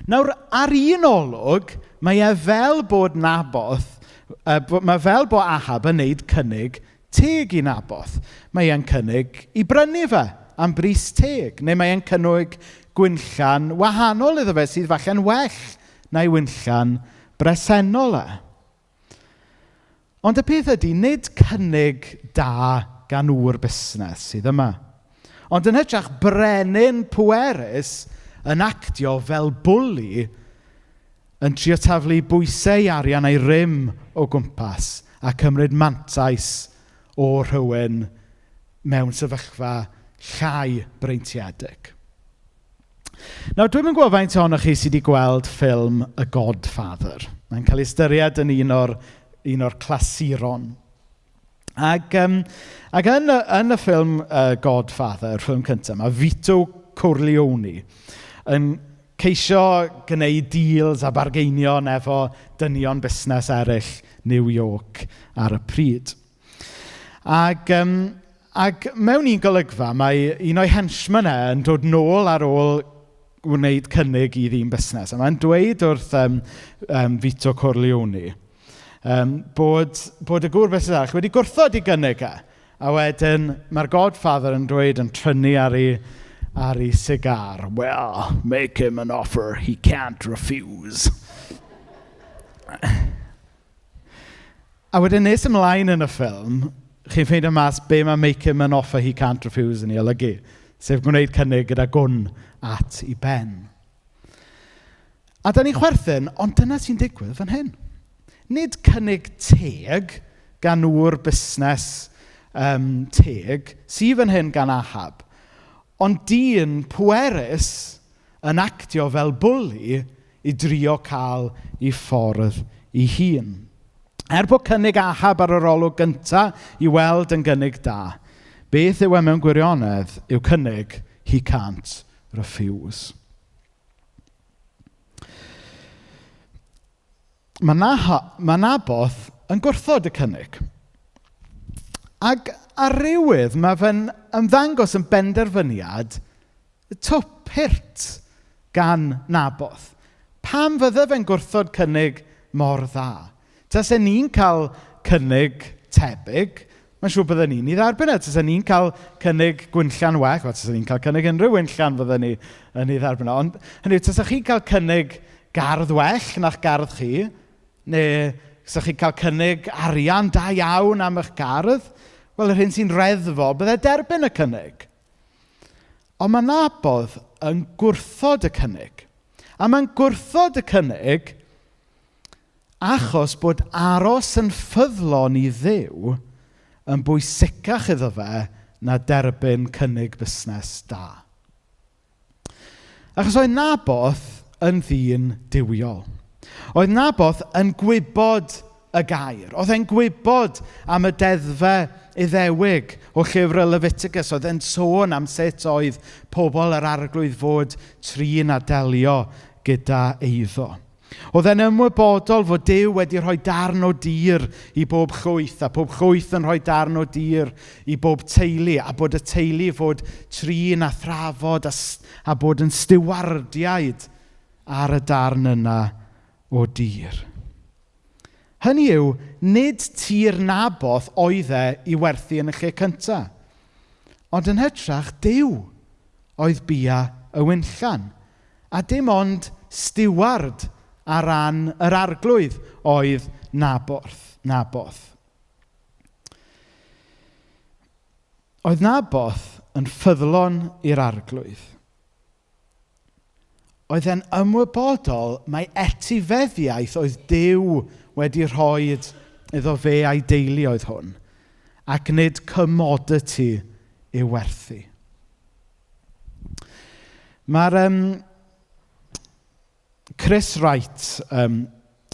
Nawr, ar un olwg, mae e fel bod Naboth, mae fel bod Ahab yn neud cynnig teg i Naboth. Mae e'n cynnig i brynu fe am bris teg, neu mae e'n cynnig gwinllan wahanol iddo fe sydd falle'n well na'i winllan bresennol e. Ond y peth ydy, nid cynnig da gan ŵr busnes sydd yma. Ond yn hytrach, brenin pwerus yn actio fel bwli yn trio taflu bwysau ei arian a'i rym o gwmpas a cymryd mantais o rhywun mewn sefyllfa llai breintiedig. Nawr, dwi'm yn gwybod faint ohonoch chi sydd wedi gweld ffilm Y Godfather. Mae'n cael ei ystyried yn un o'r, un o'r clasuron. Ac, um, ac yn, y, yn y ffilm Godfather, y ffilm cyntaf, mae Vito Corleone yn ceisio gwneud deals a bargeinion efo dynion busnes eraill New York ar y pryd. Ac, um, ac mewn un golygfa, mae un o'i henchmen e yn dod nôl ar ôl wneud cynnig i ddyn busnes. A mae'n dweud wrth um, um, Vito Corleone um, bod, bod y gŵr busnes arall wedi gwrthod i gynnig e. A wedyn mae'r Godfather yn dweud yn trynu ar ei, ar ei cigar. Well, make him an offer he can't refuse. A wedyn nes ymlaen yn y ffilm, chi'n ffeindio mas be mae make him an offer he can't refuse yn ei olygu. Sef gwneud cynnig gyda gwn at ei ben. A da ni'n chwerthin, ond dyna sy'n digwydd fan hyn. Nid cynnig teg gan ŵr busnes um, teg, sydd fan hyn gan Ahab, ond dyn pwerus yn actio fel bwli i drio cael ei ffordd ei hun. Er bod cynnig Ahab ar yr olwg gyntaf i weld yn gynnig da, beth yw e mewn gwirionedd yw cynnig he can't refuse. Mae, Naha, mae Naboth yn gwrthod y cynnig. Ac ar rywydd mae fe'n ymddangos yn benderfyniad twp hurt gan Naboth. Pam fydde fe'n gwrthod cynnig mor dda? Tase ni'n cael cynnig tebyg, mae'n siŵr bydden ni'n ei dderbyn e. Tase ni'n cael cynnig gwinllan well, wel, tase ni'n cael cynnig unrhyw winllan fydden ni yn ei dderbyn e. Ond hynny yw, tase chi'n cael cynnig gardd well na'ch gardd chi, neu tase chi'n cael cynnig arian da iawn am eich gardd, wel, yr hyn sy'n reddfol bydde derbyn y cynnig. Ond mae Naboth yn gwrthod y cynnig. A mae'n gwrthod y cynnig achos bod aros yn ffyddlon i Dduw yn bwysicach iddo fe na derbyn cynnig busnes da. Achos oedd Naboth yn ddyn duwiol. Oedd Naboth yn gwybod y gair. Oedd e'n gwybod am y deddfau Iddewig o llyfr y Leviticus. Oedd e'n sôn am sut oedd pobl yr arglwydd fod trin a delio gyda eiddo. Oedd e'n ymwybodol fod Duw wedi rhoi darn o dir i bob llwyth, a pob llwyth yn rhoi darn o dir i bob teulu, a bod y teulu fod trin a thrafod a, a bod yn stiwardiaid ar y darn yna o dir. Hynny yw, nid tir Naboth oedd e i werthu yn y lle cyntaf. Ond yn hytrach, Duw oedd bia y winllan. A dim ond stiward ar ran yr arglwydd oedd Naboth. Naboth. Oedd Naboth yn ffyddlon i'r arglwydd. Oedd e'n ymwybodol mai etifeddiaeth oedd Duw wedi rhoi iddo fe a'i deulu oedd hwn, ac nid commodity i'w werthu. Mae'r um, Chris Wright, um,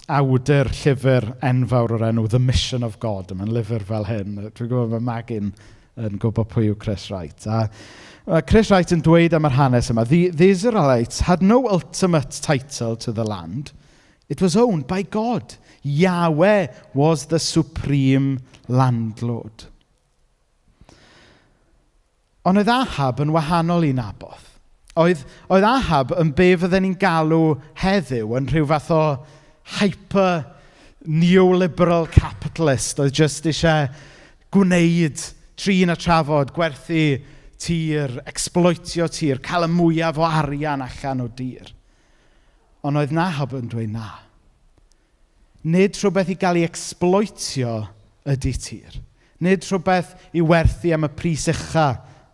awdur llyfr enfawr o'r enw The Mission of God, mae'n lyfr fel hyn. Dwi'n gwybod mae Magin yn gwybod pwy yw Chris Wright. A mae Chris Wright yn dweud am yr hanes yma, the, the Israelites had no ultimate title to the land. It was owned by God. Yahweh was the supreme landlord. Ond oedd Ahab yn wahanol i Naboth. Oedd, oedd Ahab yn be fydden ni'n galw heddiw yn rhyw fath o hyper neoliberal capitalist. Oedd jyst eisiau gwneud, trin a trafod, gwerthu tir, exploitio tir, cael y mwyaf o arian allan o dir. Ond oedd Nahab yn dweud na. Nid rhywbeth i gael ei exploitio ydy tir. Nid rhywbeth i werthu am y pris ucha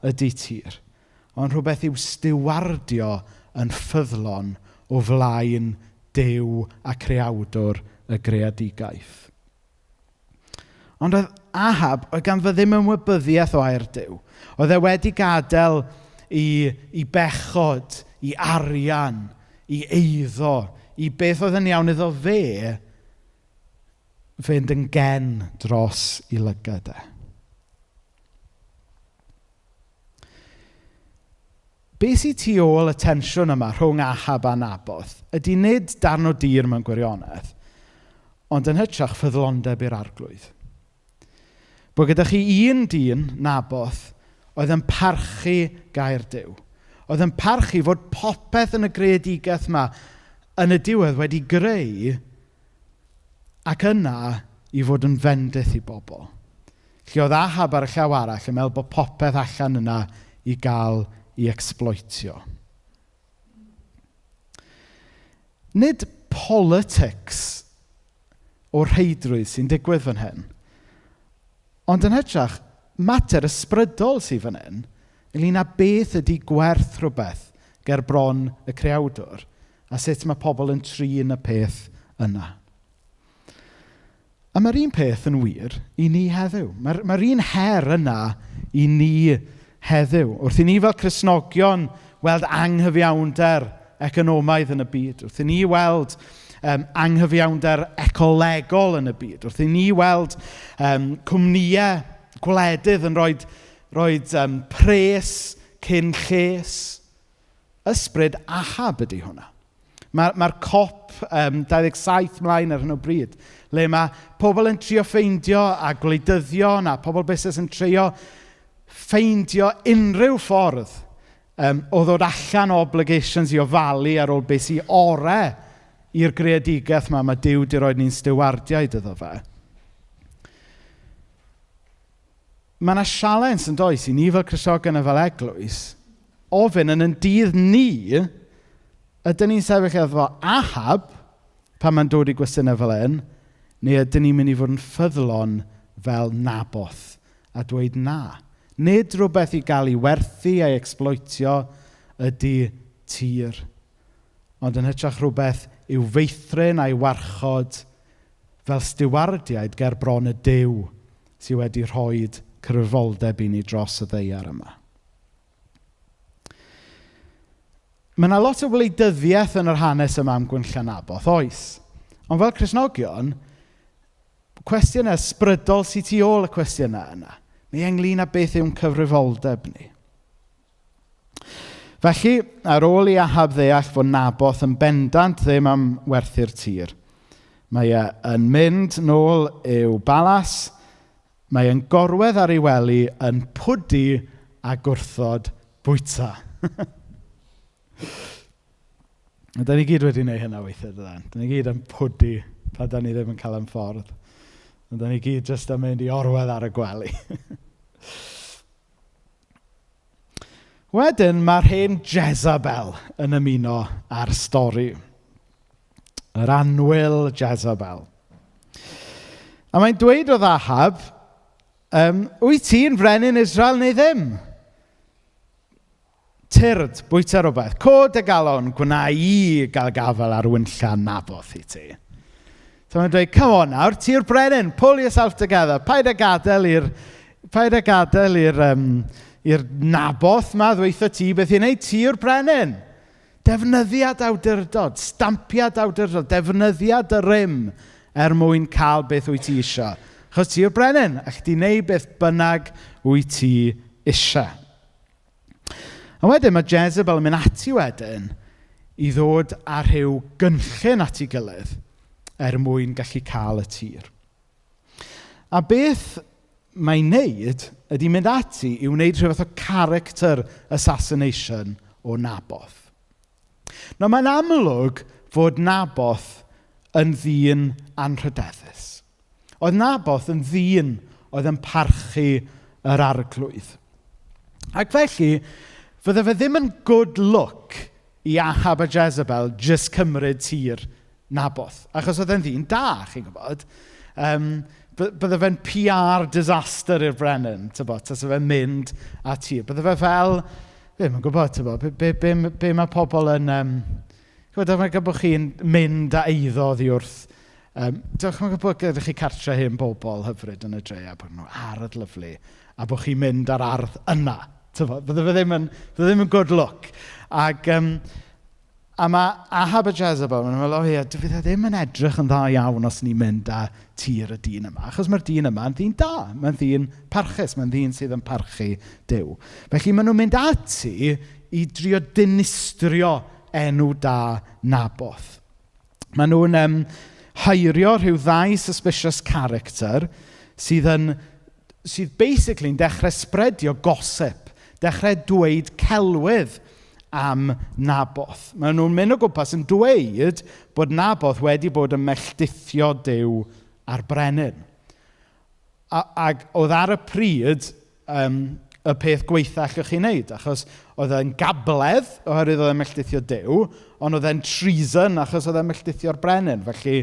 ydy tir. Ond rhywbeth i'w stiwardio yn ffyddlon o flaen Duw a creawdwr y greadigaeth. Ond oedd Ahab, oedd ganddo ddim ymwybyddiaeth o air Duw. Oedd e wedi gadael i, i bechod, i arian, i eiddo, i beth oedd yn iawn iddo fe, fynd yn gen dros i lygad e. Be sy'n tu ôl y tensiwn yma rhwng Ahab a Naboth ydy nid darn o dir mewn gwirionedd, ond yn hytrach ffyddlondeb i'r arglwydd. Bod gyda chi un dyn, Naboth, oedd yn parchu gair Duw. Oedd yn parchu fod popeth yn y greadigaeth yma yn y diwedd wedi greu ac yna i fod yn fendith i bobl. Lle oedd Ahab ar y llaw arall yn meddwl bod popeth allan yna i gael i exploitio. Nid politics o rheidrwydd sy'n digwydd fan hyn, ond yn hytrach, mater ysbrydol sydd fan hyn, ynglyn â beth ydy gwerth rhywbeth ger bron y creawdwr a sut mae pobl yn trin y peth yna. A mae'r un peth yn wir i ni heddiw. Mae'r mae un her yna i ni heddiw. Wrth i ni fel Cristnogion weld anghyfiawnder economaidd yn y byd, wrth i ni weld anghyfiawnder ecolegol yn y byd, wrth i ni weld cwmnïau gwledydd yn rhoi, rhoi pres cyn lles, ysbryd Ahab ydy hwnna. Mae'r mae COP 27 mlaen ar hyn o bryd, le mae pobl yn trio ffeindio a gwleidyddion a pobl busnes yn trio ffeindio unrhyw ffordd o ddod allan o obligations i ofalu ar ôl beth sy'n ore i'r greadigaeth yma mae Duw di roi ni'n stiwardiaid iddo fe. Mae yna sialens yn does i ni fel Cristnogion a fel eglwys ofyn yn yn dydd ni, ydyn ni'n sefyll efo Ahab pan mae'n dod i gwestiynau fel hyn, neu ydyn ni'n mynd i fod yn ffyddlon fel Naboth a dweud na. Nid rhywbeth i gael ei werthu a'i exploitio ydy tir, ond yn hytrach rhywbeth i'w feithrin a'i warchod fel stiwardiaid ger bron y Duw sydd wedi rhoi cyfrifoldeb i ni dros y ddaear yma. Mae yna lot o wleidyddiaeth yn yr hanes yma am Gwenllian Naboth, oes. Ond fel Cristnogion, cwestiynau ysbrydol sydd tu ôl y cwestiynau yna. Mae ynglyn â beth yw'n cyfrifoldeb ni. Felly, ar ôl i Ahab ddeall fod Naboth yn bendant ddim am werthu'r tir, mae e yn mynd nôl i'w balas, mae e'n gorwedd ar ei wely yn pwdu a gwrthod bwyta. A da ni gyd wedi gwneud hynna weithiau, dydan? Da ni gyd yn pwdu pan da ni ddim yn cael ein ffordd. A da ni gyd jyst yn mynd i orwedd ar y gwely. Wedyn, mae'r hen Jezebel yn ymuno â'r stori. Yr annwyl Jezebel. A mae'n dweud wrth Ahab, wyt ti'n frenin Israel neu ddim? Tyrd, bwyta rhywbeth. Cod y galon, gwna i gael gafael ar wynllan Naboth i ti. So mae'n dweud, come on nawr, ti'r brenin, pull yourself together. Paid â gadael i'r paid â gadael i'r i'r Naboth ma ddweutho ti beth i wneud, ti yw'r brenin. Defnyddiad awdurdod, stampiad awdurdod, defnyddiad y rym er mwyn cael beth wyt ti eisiau. Achos ti yw'r brenin, a chdi wneud beth bynnag wyt ti eisiau. A wedyn mae Jezebel yn mynd ati wedyn i ddod â rhyw gynllun at ei gilydd er mwyn gallu cael y tir. A beth mae'n neud ydy mynd ati i wneud rhyw fath o character assassination o Naboth. Nawr mae'n amlwg fod Naboth yn ddyn anrhydeddus. Oedd Naboth yn ddyn oedd yn parchu yr arglwydd. Ac felly, fydde fe ddim yn good look i Ahab a Jezebel jyst cymryd tir Naboth. Achos oedd e'n ddyn da, chi'n gwybod. Bydde fe'n PR disaster i'r brenin, tybod, tase fe'n mynd â tir. Bydde fe fel, ddim yn gwybod, tybod, be, be, be, be mae pobl yn... Chybod, mae'n bod chi'n mynd â eiddo oddi wrth Dychmygu bod gyda chi cartre hen bobl hyfryd yn y dre a bod nhw ardd lyfli a bod chi'n mynd ar ardd yna. Tibod, bydde fe ddim yn, bydde ddim yn good look. Ac, a mae Ahab a Jezebel, maen nhw'n meddwl, o ie, fydd e ddim yn edrych yn dda iawn os ni'n mynd â tir y dyn yma. Achos mae'r dyn yma yn ddyn da, mae'n ddyn parchus, mae'n ddyn sydd yn parchu Duw. Felly maen nhw'n mynd ati i drio dinistrio enw da Naboth. Maen nhw'n heirio rhyw ddau suspicious character sydd yn sydd basically'n dechrau spreadio gossip, dechrau dweud celwydd am Naboth. Maen nhw'n mynd o gwmpas yn dweud bod Naboth wedi bod yn melltithio Duw a'r brenin. Ac oedd ar y pryd y peth gweitha allwch chi wneud, achos oedd e'n gabledd oherwydd oedd e'n melltithio Duw, ond oedd e'n treason achos oedd e'n melltithio'r brenin. Felly,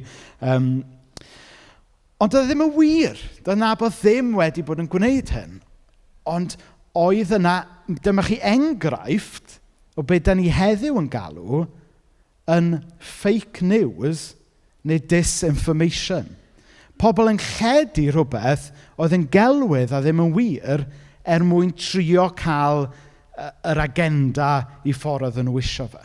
ond oedd e ddim yn wir. Doedd Naboth ddim wedi bod yn gwneud hyn. Ond oedd yna, dyma chi enghraifft o beth da ni heddiw yn galw yn fake news neu disinformation. Pobl yn lledu rhywbeth oedd yn gelwydd a ddim yn wir er mwyn trio cael yr agenda i ffordd oedden nhw isio fe.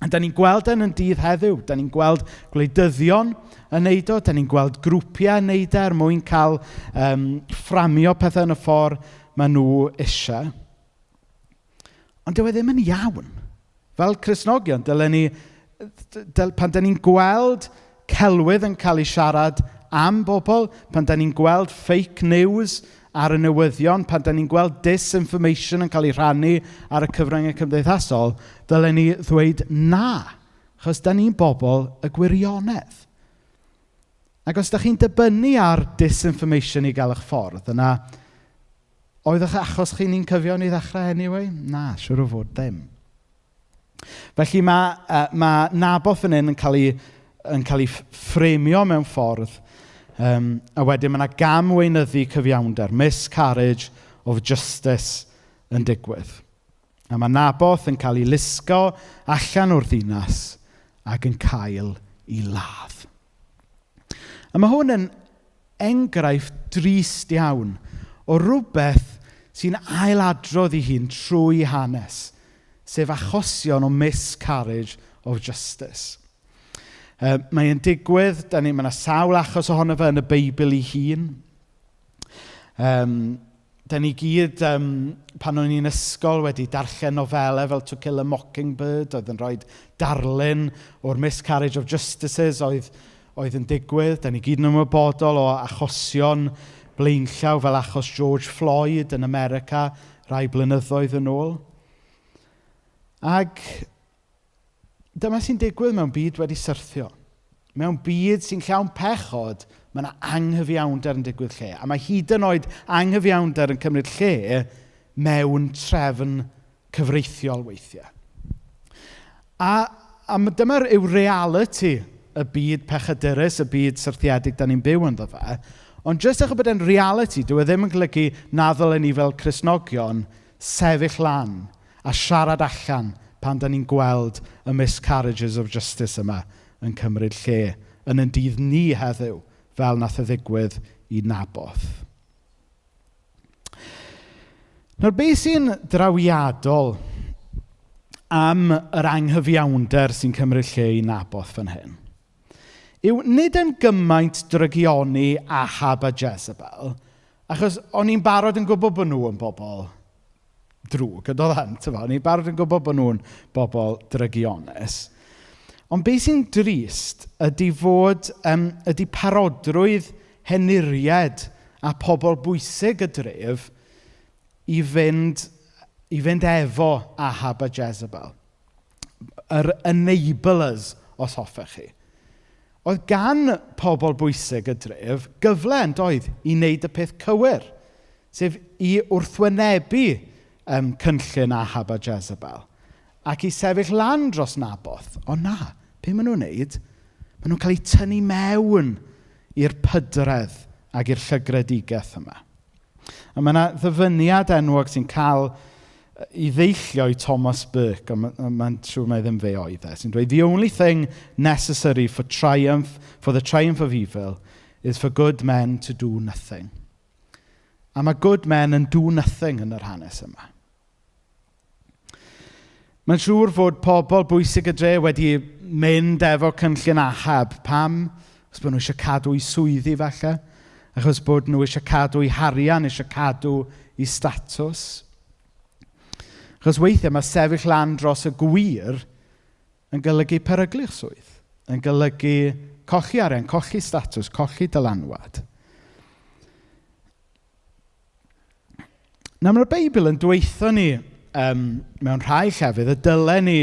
A da ni'n gweld yn dydd heddiw. Da ni'n gweld gwleidyddion yn neud o, da ni'n gweld grwpiau yn neud e er mwyn cael fframio pethau yn y ffordd maen nhw eisiau. Ond dyw e ddim yn iawn. Fel Cristnogion, dylen ni, pan da ni'n gweld celwydd yn cael ei siarad am bobl, pan da ni'n gweld fake news ar y newyddion, pan da ni'n gweld disinformation yn cael ei rhannu ar y cyfryngau cymdeithasol, dylen ni ddweud na, achos da ni'n bobl y gwirionedd. Ac os da chi'n dibynnu ar disinformation i gael eich ffordd, yna oedd eich achos chi'n un cyfiawn i ddechrau anyway? Na, siŵr o fod ddim. Felly mae Naboth fan hyn yn cael ei ffreimio mewn ffordd, a wedyn mae yna gam weinyddu cyfiawnder, miscarriage of justice yn digwydd. A mae Naboth yn cael ei lusgo allan o'r ddinas ac yn cael ei ladd. A mae hwn yn enghraifft drist iawn o rhywbeth sy'n ailadrodd ei hun trwy hanes, sef achosion o miscarriage of justice. Mae'n digwydd, da ni, mae yna sawl achos ohono fe yn y Beibl ei hun. Da ni gyd, pan o'n i'n ysgol, wedi darllen nofelau fel To Kill a Mockingbird, oedd yn rhoi darlun o'r miscarriage of justices oedd yn digwydd. Da ni gyd yn ymwybodol o achosion blaenllaw fel achos George Floyd yn America rai blynyddoedd yn ôl. Ac dyma sy'n digwydd mewn byd wedi syrthio. Mewn byd sy'n llawn pechod, mae yna anghyfiawnder yn digwydd lle. A mae hyd yn oed anghyfiawnder yn cymryd lle mewn trefn cyfreithiol weithiau. A dyma'r yw reality y byd pechadurus, y byd syrthiedig da ni'n byw ynddo fe. Ond jyst achos bod e'n reality, dyw e ddim yn golygu na ddylen ni fel Cristnogion sefyll lan a siarad allan pan da ni'n gweld y miscarriages of justice yma yn cymryd lle yn yn dydd ni heddiw, fel nath e ddigwydd i Naboth. Nawr, beth sy'n drawiadol am yr anghyfiawnder sy'n cymryd lle i Naboth fan hyn, yw nid yn gymaint drygioni Ahab a Jezebel, achos o'n i'n barod yn gwybod bod nhw yn bobl drwg, yn doedden, tyfo, o'n i'n barod yn gwybod bod nhw'n bobl drygionus. Ond beth sy'n drist ydy parodrwydd henuried a pobl bwysig y dref i fynd efo Ahab a Jezebel. Yr enablers, os hoffech chi. Oedd gan pobl bwysig y dref gyfle yn doedd i wneud y peth cywir, sef i wrthwynebu cynllun Ahab a Jezebel ac i sefyll lan dros Naboth. Ond na, be maen nhw'n wneud? Maen nhw'n cael eu tynnu mewn i'r pydredd ac i'r llygredigaeth yma. A mae yna ddyfyniad enwog sy'n cael i ddeillio i Thomas Burke, ond mae'n ma siŵr mai ddim fe oedd e, sy'n dweud, The only thing necessary for triumph, for the triumph of evil, is for good men to do nothing. A mae good men yn do nothing yn yr hanes yma. Mae'n siŵr fod pobl bwysig y dre wedi mynd efo cynllun Ahab. Pam? Achos bod nhw eisiau cadw eu swyddi falle. Achos bod nhw eisiau cadw eu harian, eisiau cadw eu statws. Achos weithiau mae sefyll lan dros y gwir yn golygu peryglu'ch swydd. Yn golygu colli arian, colli statws, colli dylanwad. Nawr mae'r Beibl yn dweutho ni mewn rhai llefydd y dylen ni,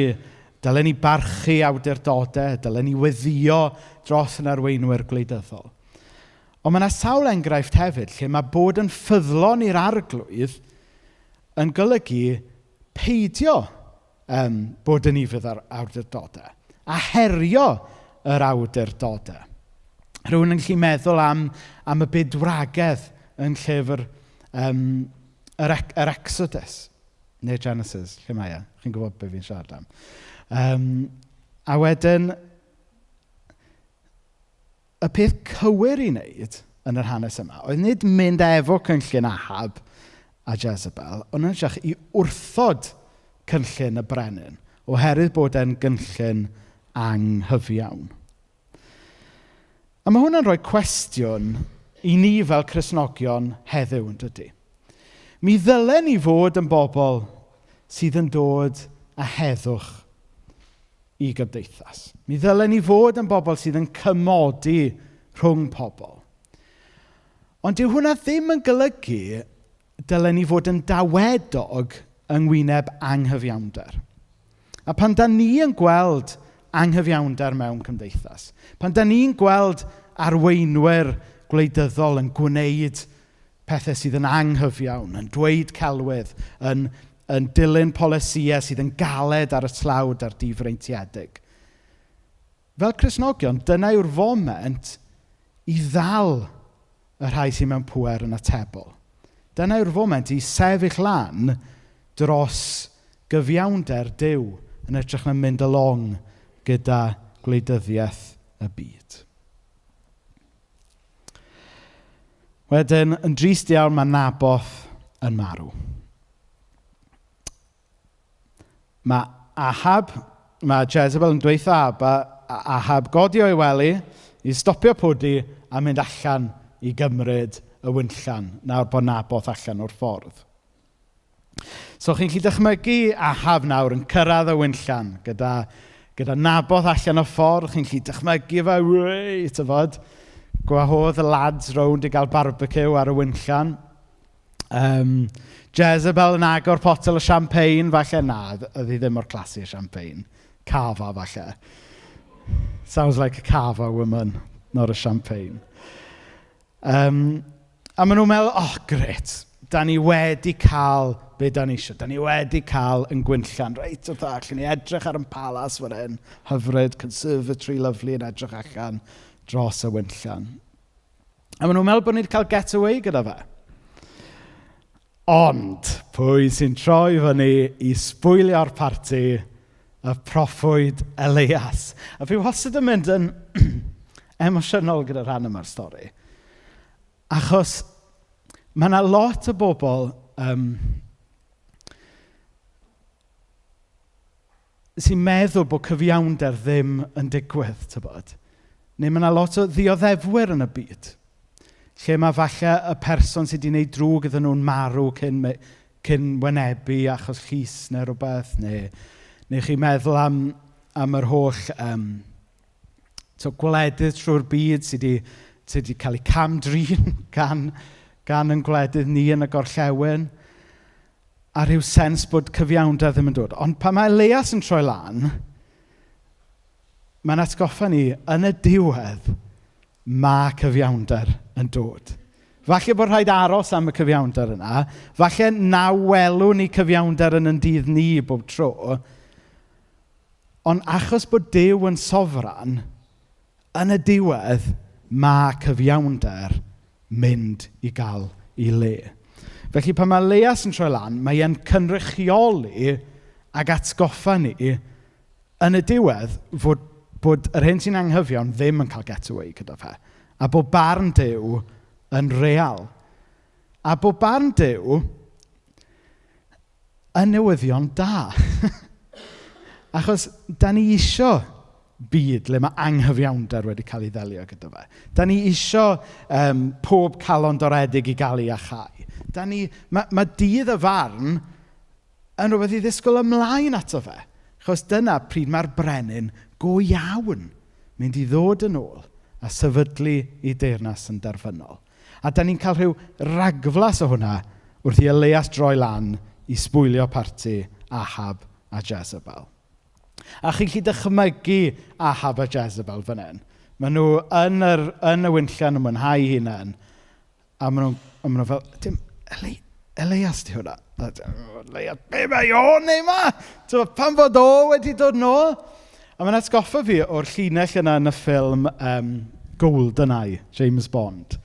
dylen ni barchu awdurdodau, dylen ni weddïo dros yn arweinwyr gwleidyddol. Ond mae yna sawl enghraifft hefyd lle mae bod yn ffyddlon i'r arglwydd yn golygu peidio bod yn ufudd ar awdurdodau a herio yr awdurdodau. Rhywun yn gallu meddwl am, am y bydwragedd yn llyfr yr, yr Exodus, neu Genesis, lle mae e? Chi'n gwybod beth fi'n siarad am. A wedyn, y peth cywir i wneud yn yr hanes yma oedd nid mynd efo cynllun Ahab a Jezebel, ond yn hytrach i wrthod cynllun y brenin, oherwydd bod e'n gynllun anghyfiawn. A mae hwn yn rhoi cwestiwn i ni fel Cristnogion heddiw, yn dydy? Mi ddylen ni fod yn bobl sydd yn dod â heddwch i gymdeithas. Mi ddylen ni fod yn bobl sydd yn cymodi rhwng pobl. Ond dyw hwnna ddim yn golygu dylen ni fod yn dawedog yng ngwyneb anghyfiawnder. A pan da ni yn gweld anghyfiawnder mewn cymdeithas, pan da ni'n gweld arweinwyr gwleidyddol yn gwneud pethau sydd yn anghyfiawn, yn dweud celwydd, yn, yn dilyn polisïau sydd yn galed ar y tlawd a'r difreintiedig. Fel Cristnogion, dyna yw'r foment i ddal y rhai sydd mewn pŵer yn atebol. Dyna yw'r foment i sefyll lan dros gyfiawnder Duw yn hytrach na mynd along gyda gwleidyddiaeth y byd. Wedyn, yn drist iawn, mae Naboth yn marw. Mae Ahab, mae Jezebel yn dweutha Ahab, Ahab godi o'i wely i stopio pwdu a mynd allan i gymryd y winllan, nawr bod Naboth allan o'r ffordd. So chi'n gallu dychmygu Ahab nawr yn cyrraedd y winllan gyda, gyda Naboth allan o'r ffordd, chi'n gallu dychmygu fe, wei, tyfod, gwahodd y lads rownd i gael barbecue ar y winllan. Jezebel yn agor potel o champagne, falle na, oedd hi ddim o'r classy o champagne. Cava, falle. Sounds like a cava woman, not a champagne. A maen nhw'n meddwl, oh, gret, da ni wedi cael be da ni eisiau. Da ni wedi cael yn gwynllan. Reit, wrth allan ni edrych ar yn palas fan hyn. Hyfryd, conservatory lovely yn edrych allan dros y wynllan. A maen nhw'n meddwl bod ni wedi cael get away gyda fe. Ond, pwy sy'n troi fyny i sbwylio'r parti y proffwyd Elias. A fi wastad yn mynd yn emosiynol gyda rhan yma'r stori. Achos mae yna lot o bobl sy'n meddwl bod cyfiawnder ddim yn digwydd, tybod. Neu mae yna lot o ddioddefwyr yn y byd, lle mae falle y person sydd wedi gwneud drwg iddyn nhw'n marw cyn, cyn wynebu achos llys neu rhywbeth, neu, neu chi'n meddwl am, am yr holl so, gwledydd trwy'r byd sydd wedi, sydd wedi cael eu cam-drin gan, gan yn gwledydd ni yn y gorllewin a rhyw sens bod cyfiawnder ddim yn dod. Ond pan mae Elias yn troi lan, mae'n atgoffa ni, yn y diwedd, mae cyfiawnder yn dod. Falle bod rhaid aros am y cyfiawnder yna. Falle na welwn ni cyfiawnder yn yn dydd ni bob tro. Ond achos bod Duw yn sofran, yn y diwedd, mae cyfiawnder mynd i gael ei le. Felly pan mae Elias yn troi lan, mae e'n cynrychioli ac atgoffa ni yn y diwedd fod, bod yr hyn sy'n anghyfiawn ddim yn cael get away gyda fe. A bod barn Duw yn real. A bod barn Duw yn newyddion da. Achos da ni isio byd le mae anghyfiawnder wedi cael ei ddelio gyda fe. Da ni isio pob calon doredig i gael ei achau. Da ni, mae, mae dydd y farn yn rhywbeth i ddisgwyl ymlaen ato fe. Achos dyna pryd mae'r brenin go iawn mynd i ddod yn ôl a sefydlu ei deyrnas yn derfynol. A da ni'n cael rhyw ragflas o hwnna wrth i Elias droi lan i sbwylio parti Ahab a Jezebel. A chi'n gallu dychmygu Ahab a Jezebel fan hyn. Maen nhw yn, yr, yn y winllian yn mwynhau hunain. A maen nhw, a maen nhw fel, dim, Eli, Elias di hwnna. Elias, be mae o'n neud ma? T'mo, pam fod o wedi dod nôl? A mae'n atgoffa fi o'r llinell yna yn y ffilm GoldenEye, James Bond.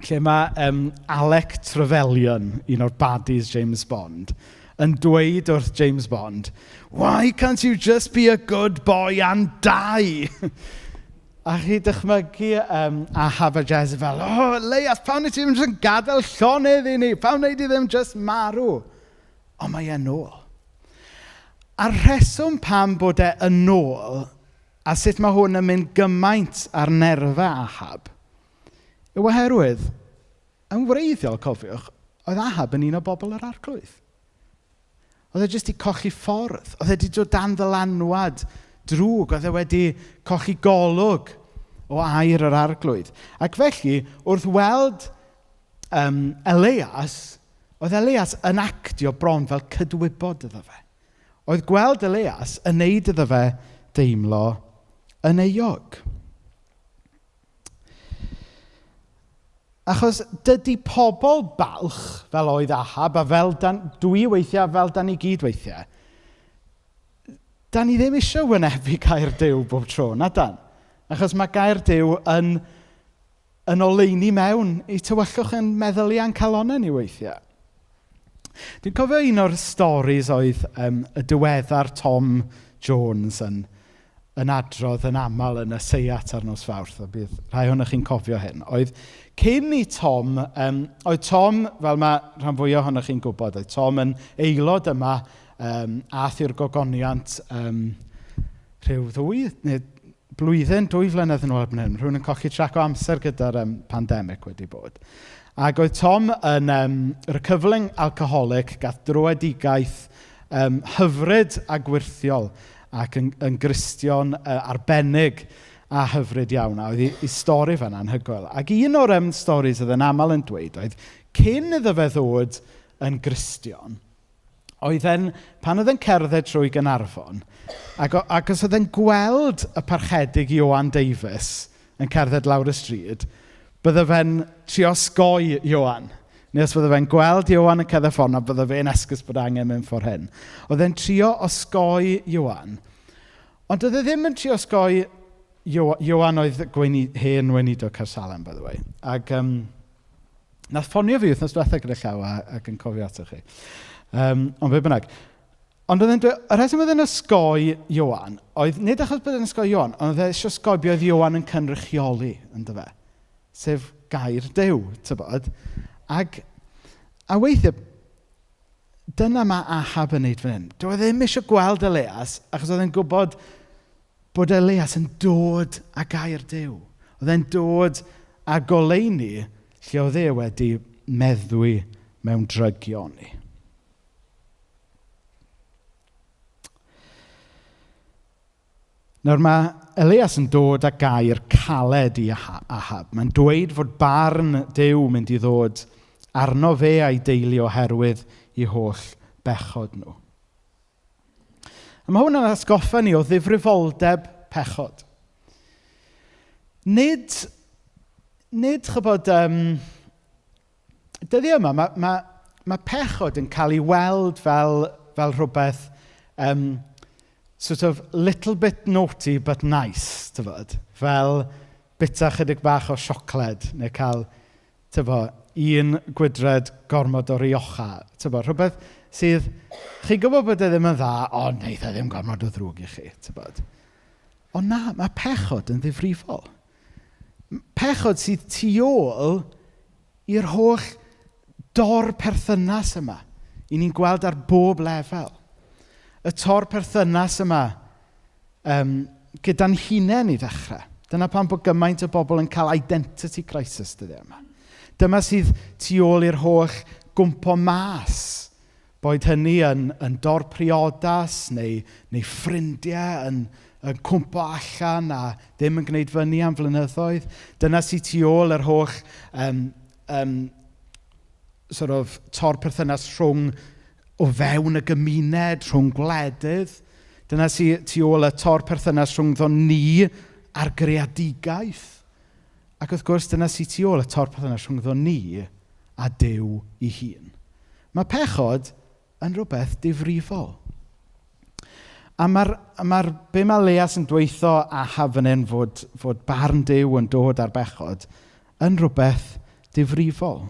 Lle mae Alec Trevelyan, un o'r baddies James Bond, yn dweud wrth James Bond, Why can't you just be a good boy and die? A chi dychmygu Ahab a Jezebel, oh, Elias, pam wneud ti ddim jyst yn gadael llonydd i ni? Pam wneud ti ddim jyst marw? Ond mae e'n ôl. A'r rheswm pam bod e yn ôl, a sut mae hwn yn mynd gymaint ar nerfau Ahab, yw oherwydd, yn wreiddiol, cofiwch, oedd Ahab yn un o bobl yr arglwydd. Oedd e jyst 'di colli ffordd. Oedd e 'di dod dan ddylanwad drwg. Oedd e wedi colli golwg o air yr arglwydd. Ac felly, wrth weld Elias, oedd Elias yn actio bron fel cydwybod iddo fe. Oedd gweld Elias yn neud iddo fe deimlo yn euog. Achos dydy pobl balch, fel oedd Ahab, a fel dan, dwi weithiau, fel dan ni gyd weithiau, dan ni ddim eisiau wynebu gair Duw bob tro, na dan? Achos mae gair Duw yn, yn oleuni mewn i tywyllwch yn meddyliau a'n calonnau ni weithiau. Dwi'n cofio un o'r storis oedd y diweddar Tom Jones yn, yn adrodd yn aml yn y seiat ar nos Fawrth, a bydd rhai ohonoch chi'n cofio hyn, oedd cyn i Tom, oedd Tom, fel mae rhan fwyaf ohonoch chi'n gwybod, oedd Tom yn aelod yma ath i'r gogoniant rhyw ddwy, neu blwyddyn, 2 flynedd yn ôl erbyn hyn. Rhywun yn colli trac o amser gyda'r pandemig wedi bod. Ac oedd Tom yn recovering alcoholic, gath dröedigaeth hyfryd a gwyrthiol ac yn, yn Gristion arbennig a hyfryd iawn. A oedd ei stori fan'na anhygoel. Ac un o'r storis oedd yn aml yn dweud oedd cyn iddo fe ddod yn Gristion, oedd e'n, pan oedd e'n cerdded trwy Gaernarfon, ac, ac os oedd e'n gweld y parchedig Ioan Davies yn cerdded lawr y stryd, bydde fe'n trio osgoi Ioan. Neu os bydde fe'n gweld Ioan yn cerdded ffordd 'na, bydde fe'n esgus bod angen mynd ffordd hyn. Oedd e'n trio osgoi Ioan. Ond oedd e ddim yn trio osgoi Ioan oedd hen weinidog Caersalem, by the way. Ac nath ffonio fi wythnos diwetha gyda llaw ac yn cofio ato chi. Ond be bynnag. Ond oedd e'n dweud, y rheswm oedd e'n osgoi Ioan, oedd nid achos bod e'n osgoi Ioan, ond oedd e eisiau osgoi be oedd Ioan yn cynrychioli, ynddo fe. Sef gair Duw, tybod. Ac, a weithiau, dyna mae Ahab yn neud fan hyn. Dyw e ddim eisiau gweld Elias, achos oedd e'n gwybod bod Elias yn dod â gair Duw. Oedd e'n dod â goleuni lle oedd e wedi meddwi mewn drygioni. Nawr mae Elias yn dod â gair caled i Ahab. Mae'n dweud fod barn Duw mynd i ddod arno fe a'i deulu oherwydd i holl bechod nhw. A mae hwn yn atgoffa ni o ddifrifoldeb pechod. Nid, nid chybod, dyddiau yma, mae, mae, mae pechod yn cael ei weld fel, fel rhywbeth sort of little bit naughty but nice, tybod? Fel bita chydig bach o siocled neu cael, tybod, un gwydred gormod o Rioja. Tybod, rhywbeth sydd, chi'n gwybod bod e ddim yn dda, ond wneith e ddim gormod o ddrwg i chi, tybod. Ond na, mae pechod yn ddifrifol. Pechod sydd tu ôl i'r holl dor perthynas yma. I ni'n gweld ar bob lefel. Y tor perthynas yma gyda'n hunain i ddechrau. Dyna pam bod gymaint o bobl yn cael identity crisis dyddiau yma. Dyma sydd tu ôl i'r holl gwmpo mas. Boed hynny yn dor priodas neu ffrindiau yn cwmpo allan a ddim yn gwneud fyny am flynyddoedd. Dyna sydd tu ôl yr holl sort of, tor perthynas rhwng o fewn y gymuned, rhwng gwledydd. Dyna sydd tu ôl y tor perthynas rhwngddo ni a'r greadigaeth. Ac wrth gwrs, dyna sydd tu ôl y tor perthynas rhwngddo ni a Duw ei hun. Mae pechod yn rhywbeth difrifol. A be mae Elias yn dweutho Ahab fan hyn fod barn Duw yn dod ar bechod yn rhywbeth difrifol.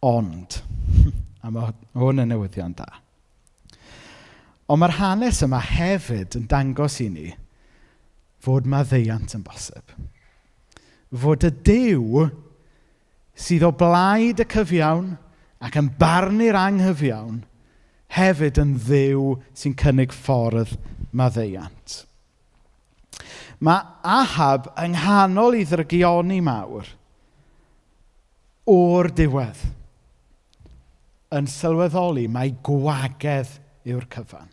Ond, a mae hwn yn newyddion da. Ond mae'r hanes yma hefyd yn dangos i ni fod maddeuant yn bosib. Fod y Duw sydd o blaid y cyfiawn ac yn barnu'r anghyfiawn hefyd yn Dduw sy'n cynnig ffordd maddeuant. Mae Ahab yng nghanol ei ddrygioni mawr o'r diwedd yn sylweddoli mai gwagedd yw'r cyfan.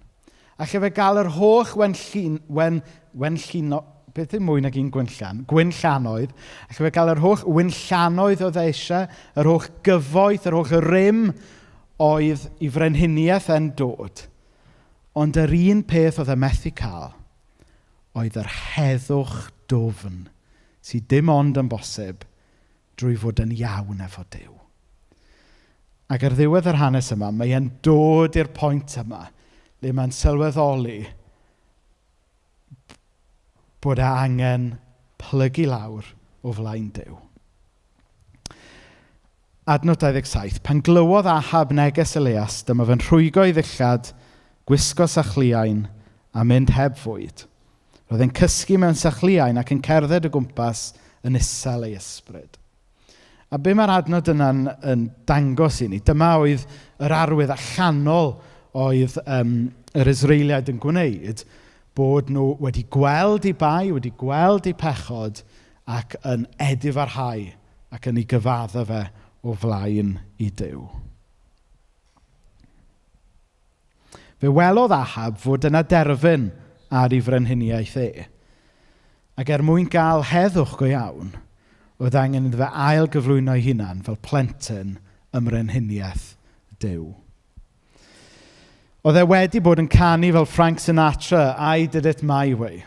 A lle fe gael yr holl wenllin, wen, wenllino, beth yw mwy nag un gwynllan? Gwynllanoedd. A lle fe gael yr holl wynllanoedd oedd e eisiau, yr holl gyfoeth, yr holl rym oedd i frenhiniaeth e'n dod. Ond yr un peth oedd e methu cael oedd yr heddwch dwfn sydd dim ond yn bosib drwy fod yn iawn efo Duw. Ac ar ddiwedd yr hanes yma, mae e'n dod i'r pwynt yma le mae'n sylweddoli bod e angen plygu lawr o flaen Duw. Adnod 27. Pan glywodd Ahab neges Elias, dyma fe'n rhwygo ei ddillad, gwisgo sachliain a mynd heb fwyd. Roedd e'n cysgu mewn sachliain ac yn cerdded o gwmpas yn isel ei ysbryd. A be mae'r adnod yna'n yn dangos i ni, dyma oedd yr arwydd allanol oedd yr Israeliaid yn gwneud, bod nhw wedi gweld eu bai, wedi gweld eu pechod ac yn edifarhau ac yn ei gyfadda fe o flaen i Duw. Fe welodd Ahab fod yna derfyn ar ei frenhiniaeth e. Ac er mwyn gael heddwch go iawn, oedd angen iddo fe ail gyflwyno ei hunan fel plentyn ym mrenhiniaeth Duw. Oedd e wedi bod yn canu fel Frank Sinatra, I did it my way.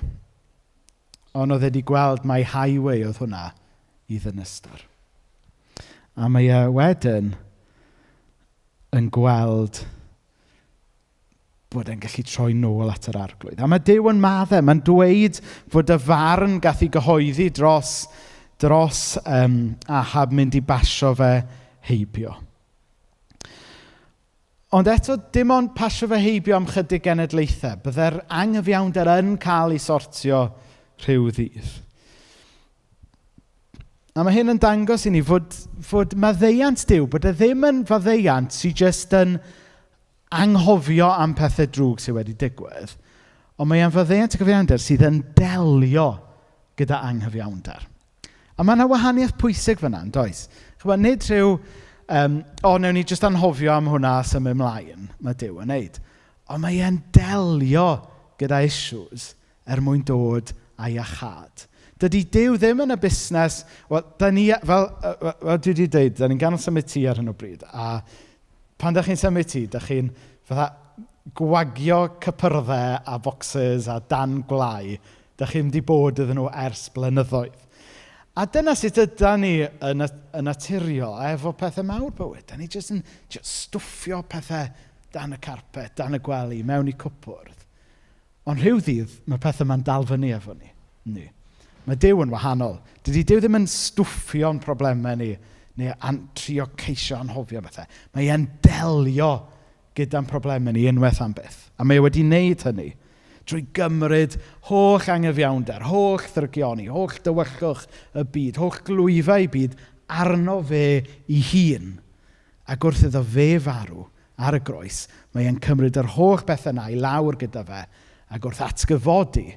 Ond oedd e wedi gweld mai highway oedd hwnna i ddinistr. A mae e wedyn yn gweld bod e'n gallu troi nôl at yr arglwydd. A mae Duw yn maddau. Mae'n dweud fod y farn gath ei gyhoeddi dros Ahab mynd i basio fe heibio. Ond eto, dim ond pasio fe heibio am chydig genedlaethau. Bydde'r anghyfiawnder yn cael ei sortio rhyw ddydd. A mae hyn yn dangos i ni fod maddeuant Duw, bod e ddim yn faddeuant sydd jyst yn anghofio am pethau drwg sydd wedi digwydd, ond mae e'n faddeuant y cyfiawnder sydd yn delio gyda anghyfiawnder. A mae yna wahaniaeth pwysig fyna, yn does? Ch'mod, nid rhyw, o, newn ni jyst anghofio am hwnna a symud ymlaen, mae Duw yn neud. Ond mae e'n delio gyda issues er mwyn dod â iachâd. Dydy Duw ddim yn y busnes, wel, da ni, fel dwi wedi dweud, da ni'n ganol symud tŷ ar hyn o bryd, a pan da chi'n symud tŷ, da chi'n fatha gwagio cypyrddau a boxes a dan gwlau, da chi'n mynd i bod iddyn nhw ers blynyddoedd. A dyna sut ydan ni yn naturiol efo pethau mawr bywyd. Da ni jyst yn jyst stwffio pethau dan y carpet, dan y gwely, mewn i cwpwrdd. Ond rhyw ddydd, mae pethau ma'n dal fyny efo ni. Ni. Mae Duw yn wahanol. Dydy Duw ddim yn stwffio'n problemau ni neu trio ceisio anghofio bethau. Mae e'n delio gyda'n problemau ni unwaith am byth. A mae e wedi wneud hynny drwy gymryd holl angyfiawnder, holl ddrygioni, holl dywyllwch y byd, holl glwyfau y byd arno fe ei hun. Ac wrth iddo fe farw ar y groes, mae e'n cymryd yr holl bethau yna i lawr gyda fe, ac wrth atgyfodi,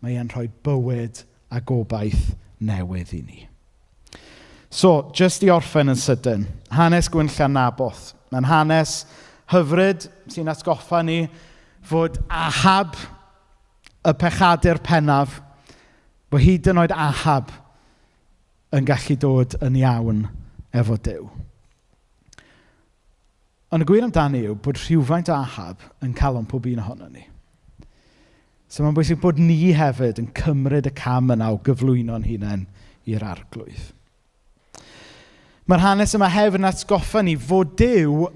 mae e'n rhoi bywyd a gobaith newydd i ni. So, jyst i orffen yn sydyn, hanes Gwynllian Naboth. Mae'n hanes hyfryd sy'n atgoffa ni fod Ahab, y pechadur pennaf, bod hyd yn oed Ahab yn gallu dod yn iawn efo Duw. Ond y gwir amdani yw bod rhywfaint o Ahab yn calon pob un ohono ni. So mae'n bwysig bod ni hefyd yn cymryd y cam yna o gyflwyno'n hunain i'r arglwydd. Mae'r hanes yma hefyd yn atgoffa ni fod Duw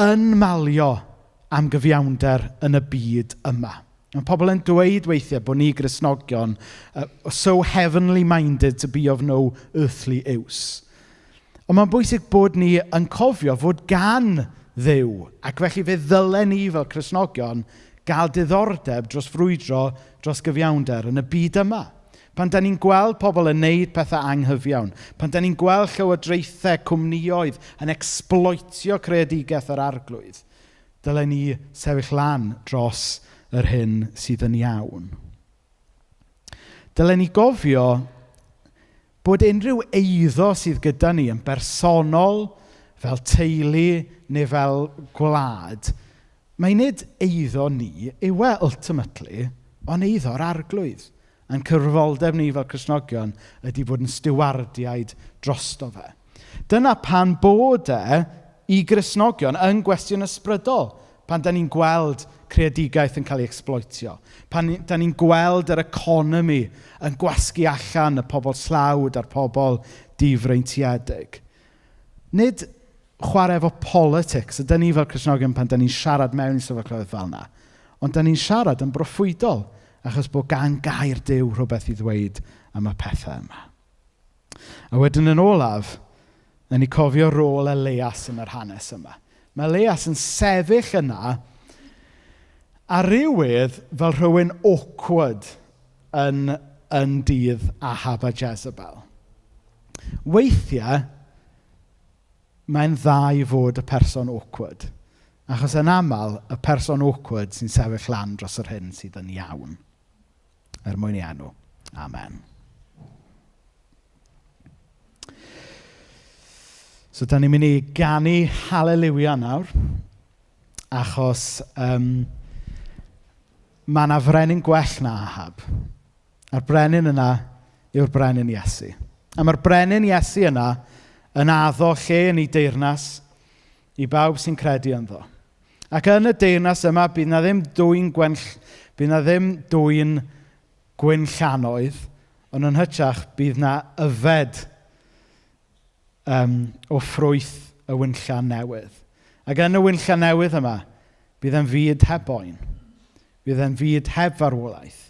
yn malio am gyfiawnder yn y byd yma. Mae pobl yn dweud weithiau bod ni Gristnogion so heavenly minded to be of no earthly use. Ond mae'n bwysig bod ni yn cofio fod gan Dduw, ac felly fe ddylen ni fel Cristnogion gael diddordeb dros frwydro dros gyfiawnder yn y byd yma. Pan da ni'n gweld pobl yn neud pethau anghyfiawn, pan da ni'n gweld llywodraethau, cwmnïoedd yn exploitio creadigaeth yr arglwydd, dylen ni sefyll lan dros yr hyn sydd yn iawn. Dylen ni gofio bod unrhyw eiddo sydd gyda ni yn bersonol, fel teulu neu fel gwlad, mae nid eiddo ni yw e ultimately, ond eiddo'r arglwydd. A'n cyfrifoldeb ni fel Cristnogion ydy bod yn stiwardiaid drosto fe. Dyna pan bod e i Gristnogion yn gwestiwn ysbrydol, pan da ni'n gweld creadigaeth yn cael ei exploitio, pan da ni'n gweld yr economi yn gwasgu allan y pobl slawd a'r pobl difreintiedig. Nid chwarae efo politics, ydy ni fel Cristnogion pan da ni'n siarad mewn i sefyllfaoedd fel yna, ond da ni'n siarad yn broffwydol, achos bod gan gair Duw rhywbeth i ddweud am y pethau yma. A wedyn yn olaf, na ni cofio rôl Elias yn yr hanes yma. Mae Elias yn sefyll yna a rhywydd fel rhywun awkward yn dydd Ahab a Jezebel. Weithiau, mae'n dda i fod y person awkward. Achos yn aml, y person awkward sy'n sefyll lan dros yr hyn sydd yn iawn. Er mwyn i enw. Amen. So, da ni'n mynd i ganu Hallelujah nawr, achos mae yna frenin gwell na Ahab. A'r brenin yna yw'r brenin Iesu. A mae'r brenin Iesu yna yn addo lle yn ei deyrnas i bawb sy'n credu ynddo. Ac yn y deyrnas yma, bydd na ddim dwyn bydd na ddim dwyn gwynllanoedd, ond yn hytrach bydd na yfed o ffrwyth y wynllan newydd. Ac yn y wynllan newydd yma, bydd e'n fyd heb boen, bydd e'n fyd heb farwolaeth,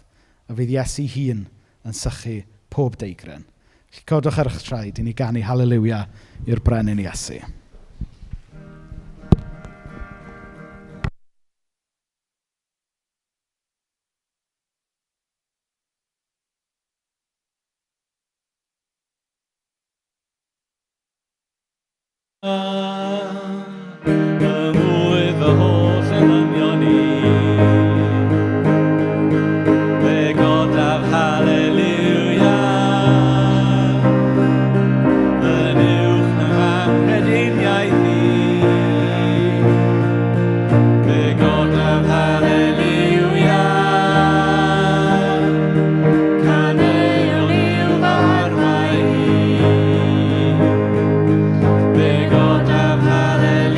a fydd Iesu hun yn sychu pob deigryn. Felly codwch ar eich traed i ni ganu haleluia i'r brenin Iesu. Ymwydd fy holl elynion i. Fe godaf haleluia yn uwch na fy anghrediniaeth i. Fe godaf haleluia, caneuon i'w farwau i. Fe godaf haleluia.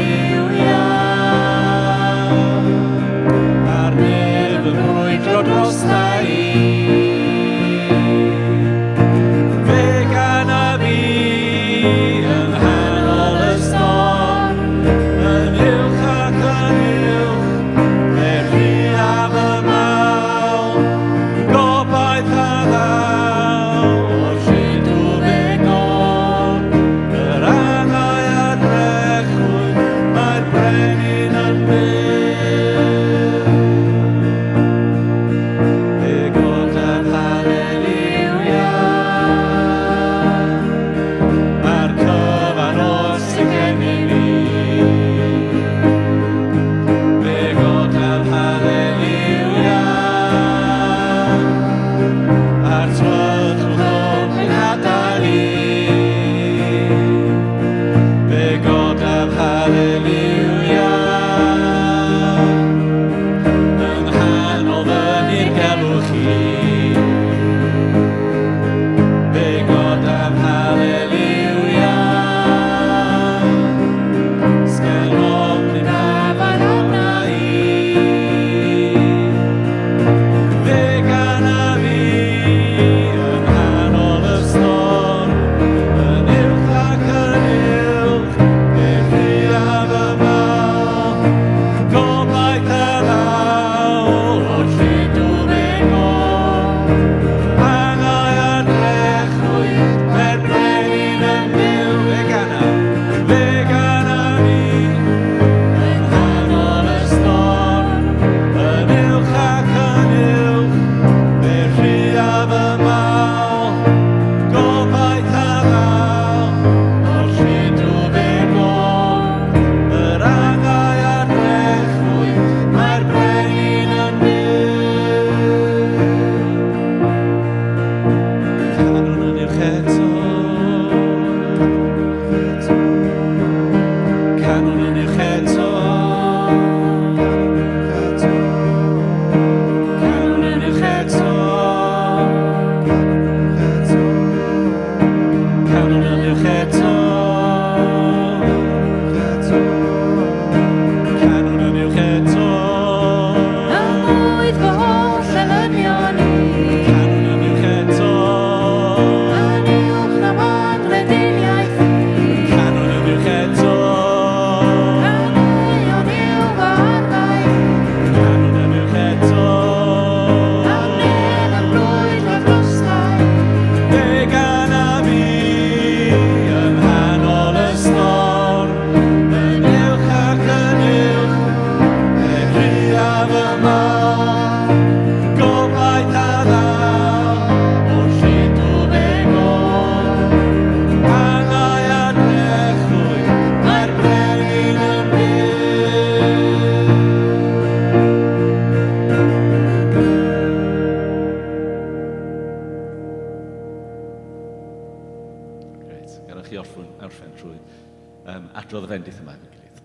adrodd y fendith yma efo'n gilydd.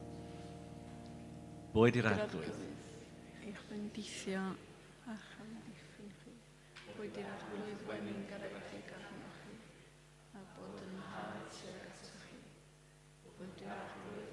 Boed i'r Arglwydd. Eich bendithio a'ch amddiffyn chi. Boed i'r Arglwydd wenu'n garedig arnoch chi, a bod yn dda tuag atoch chi. Boed i'r Arglwydd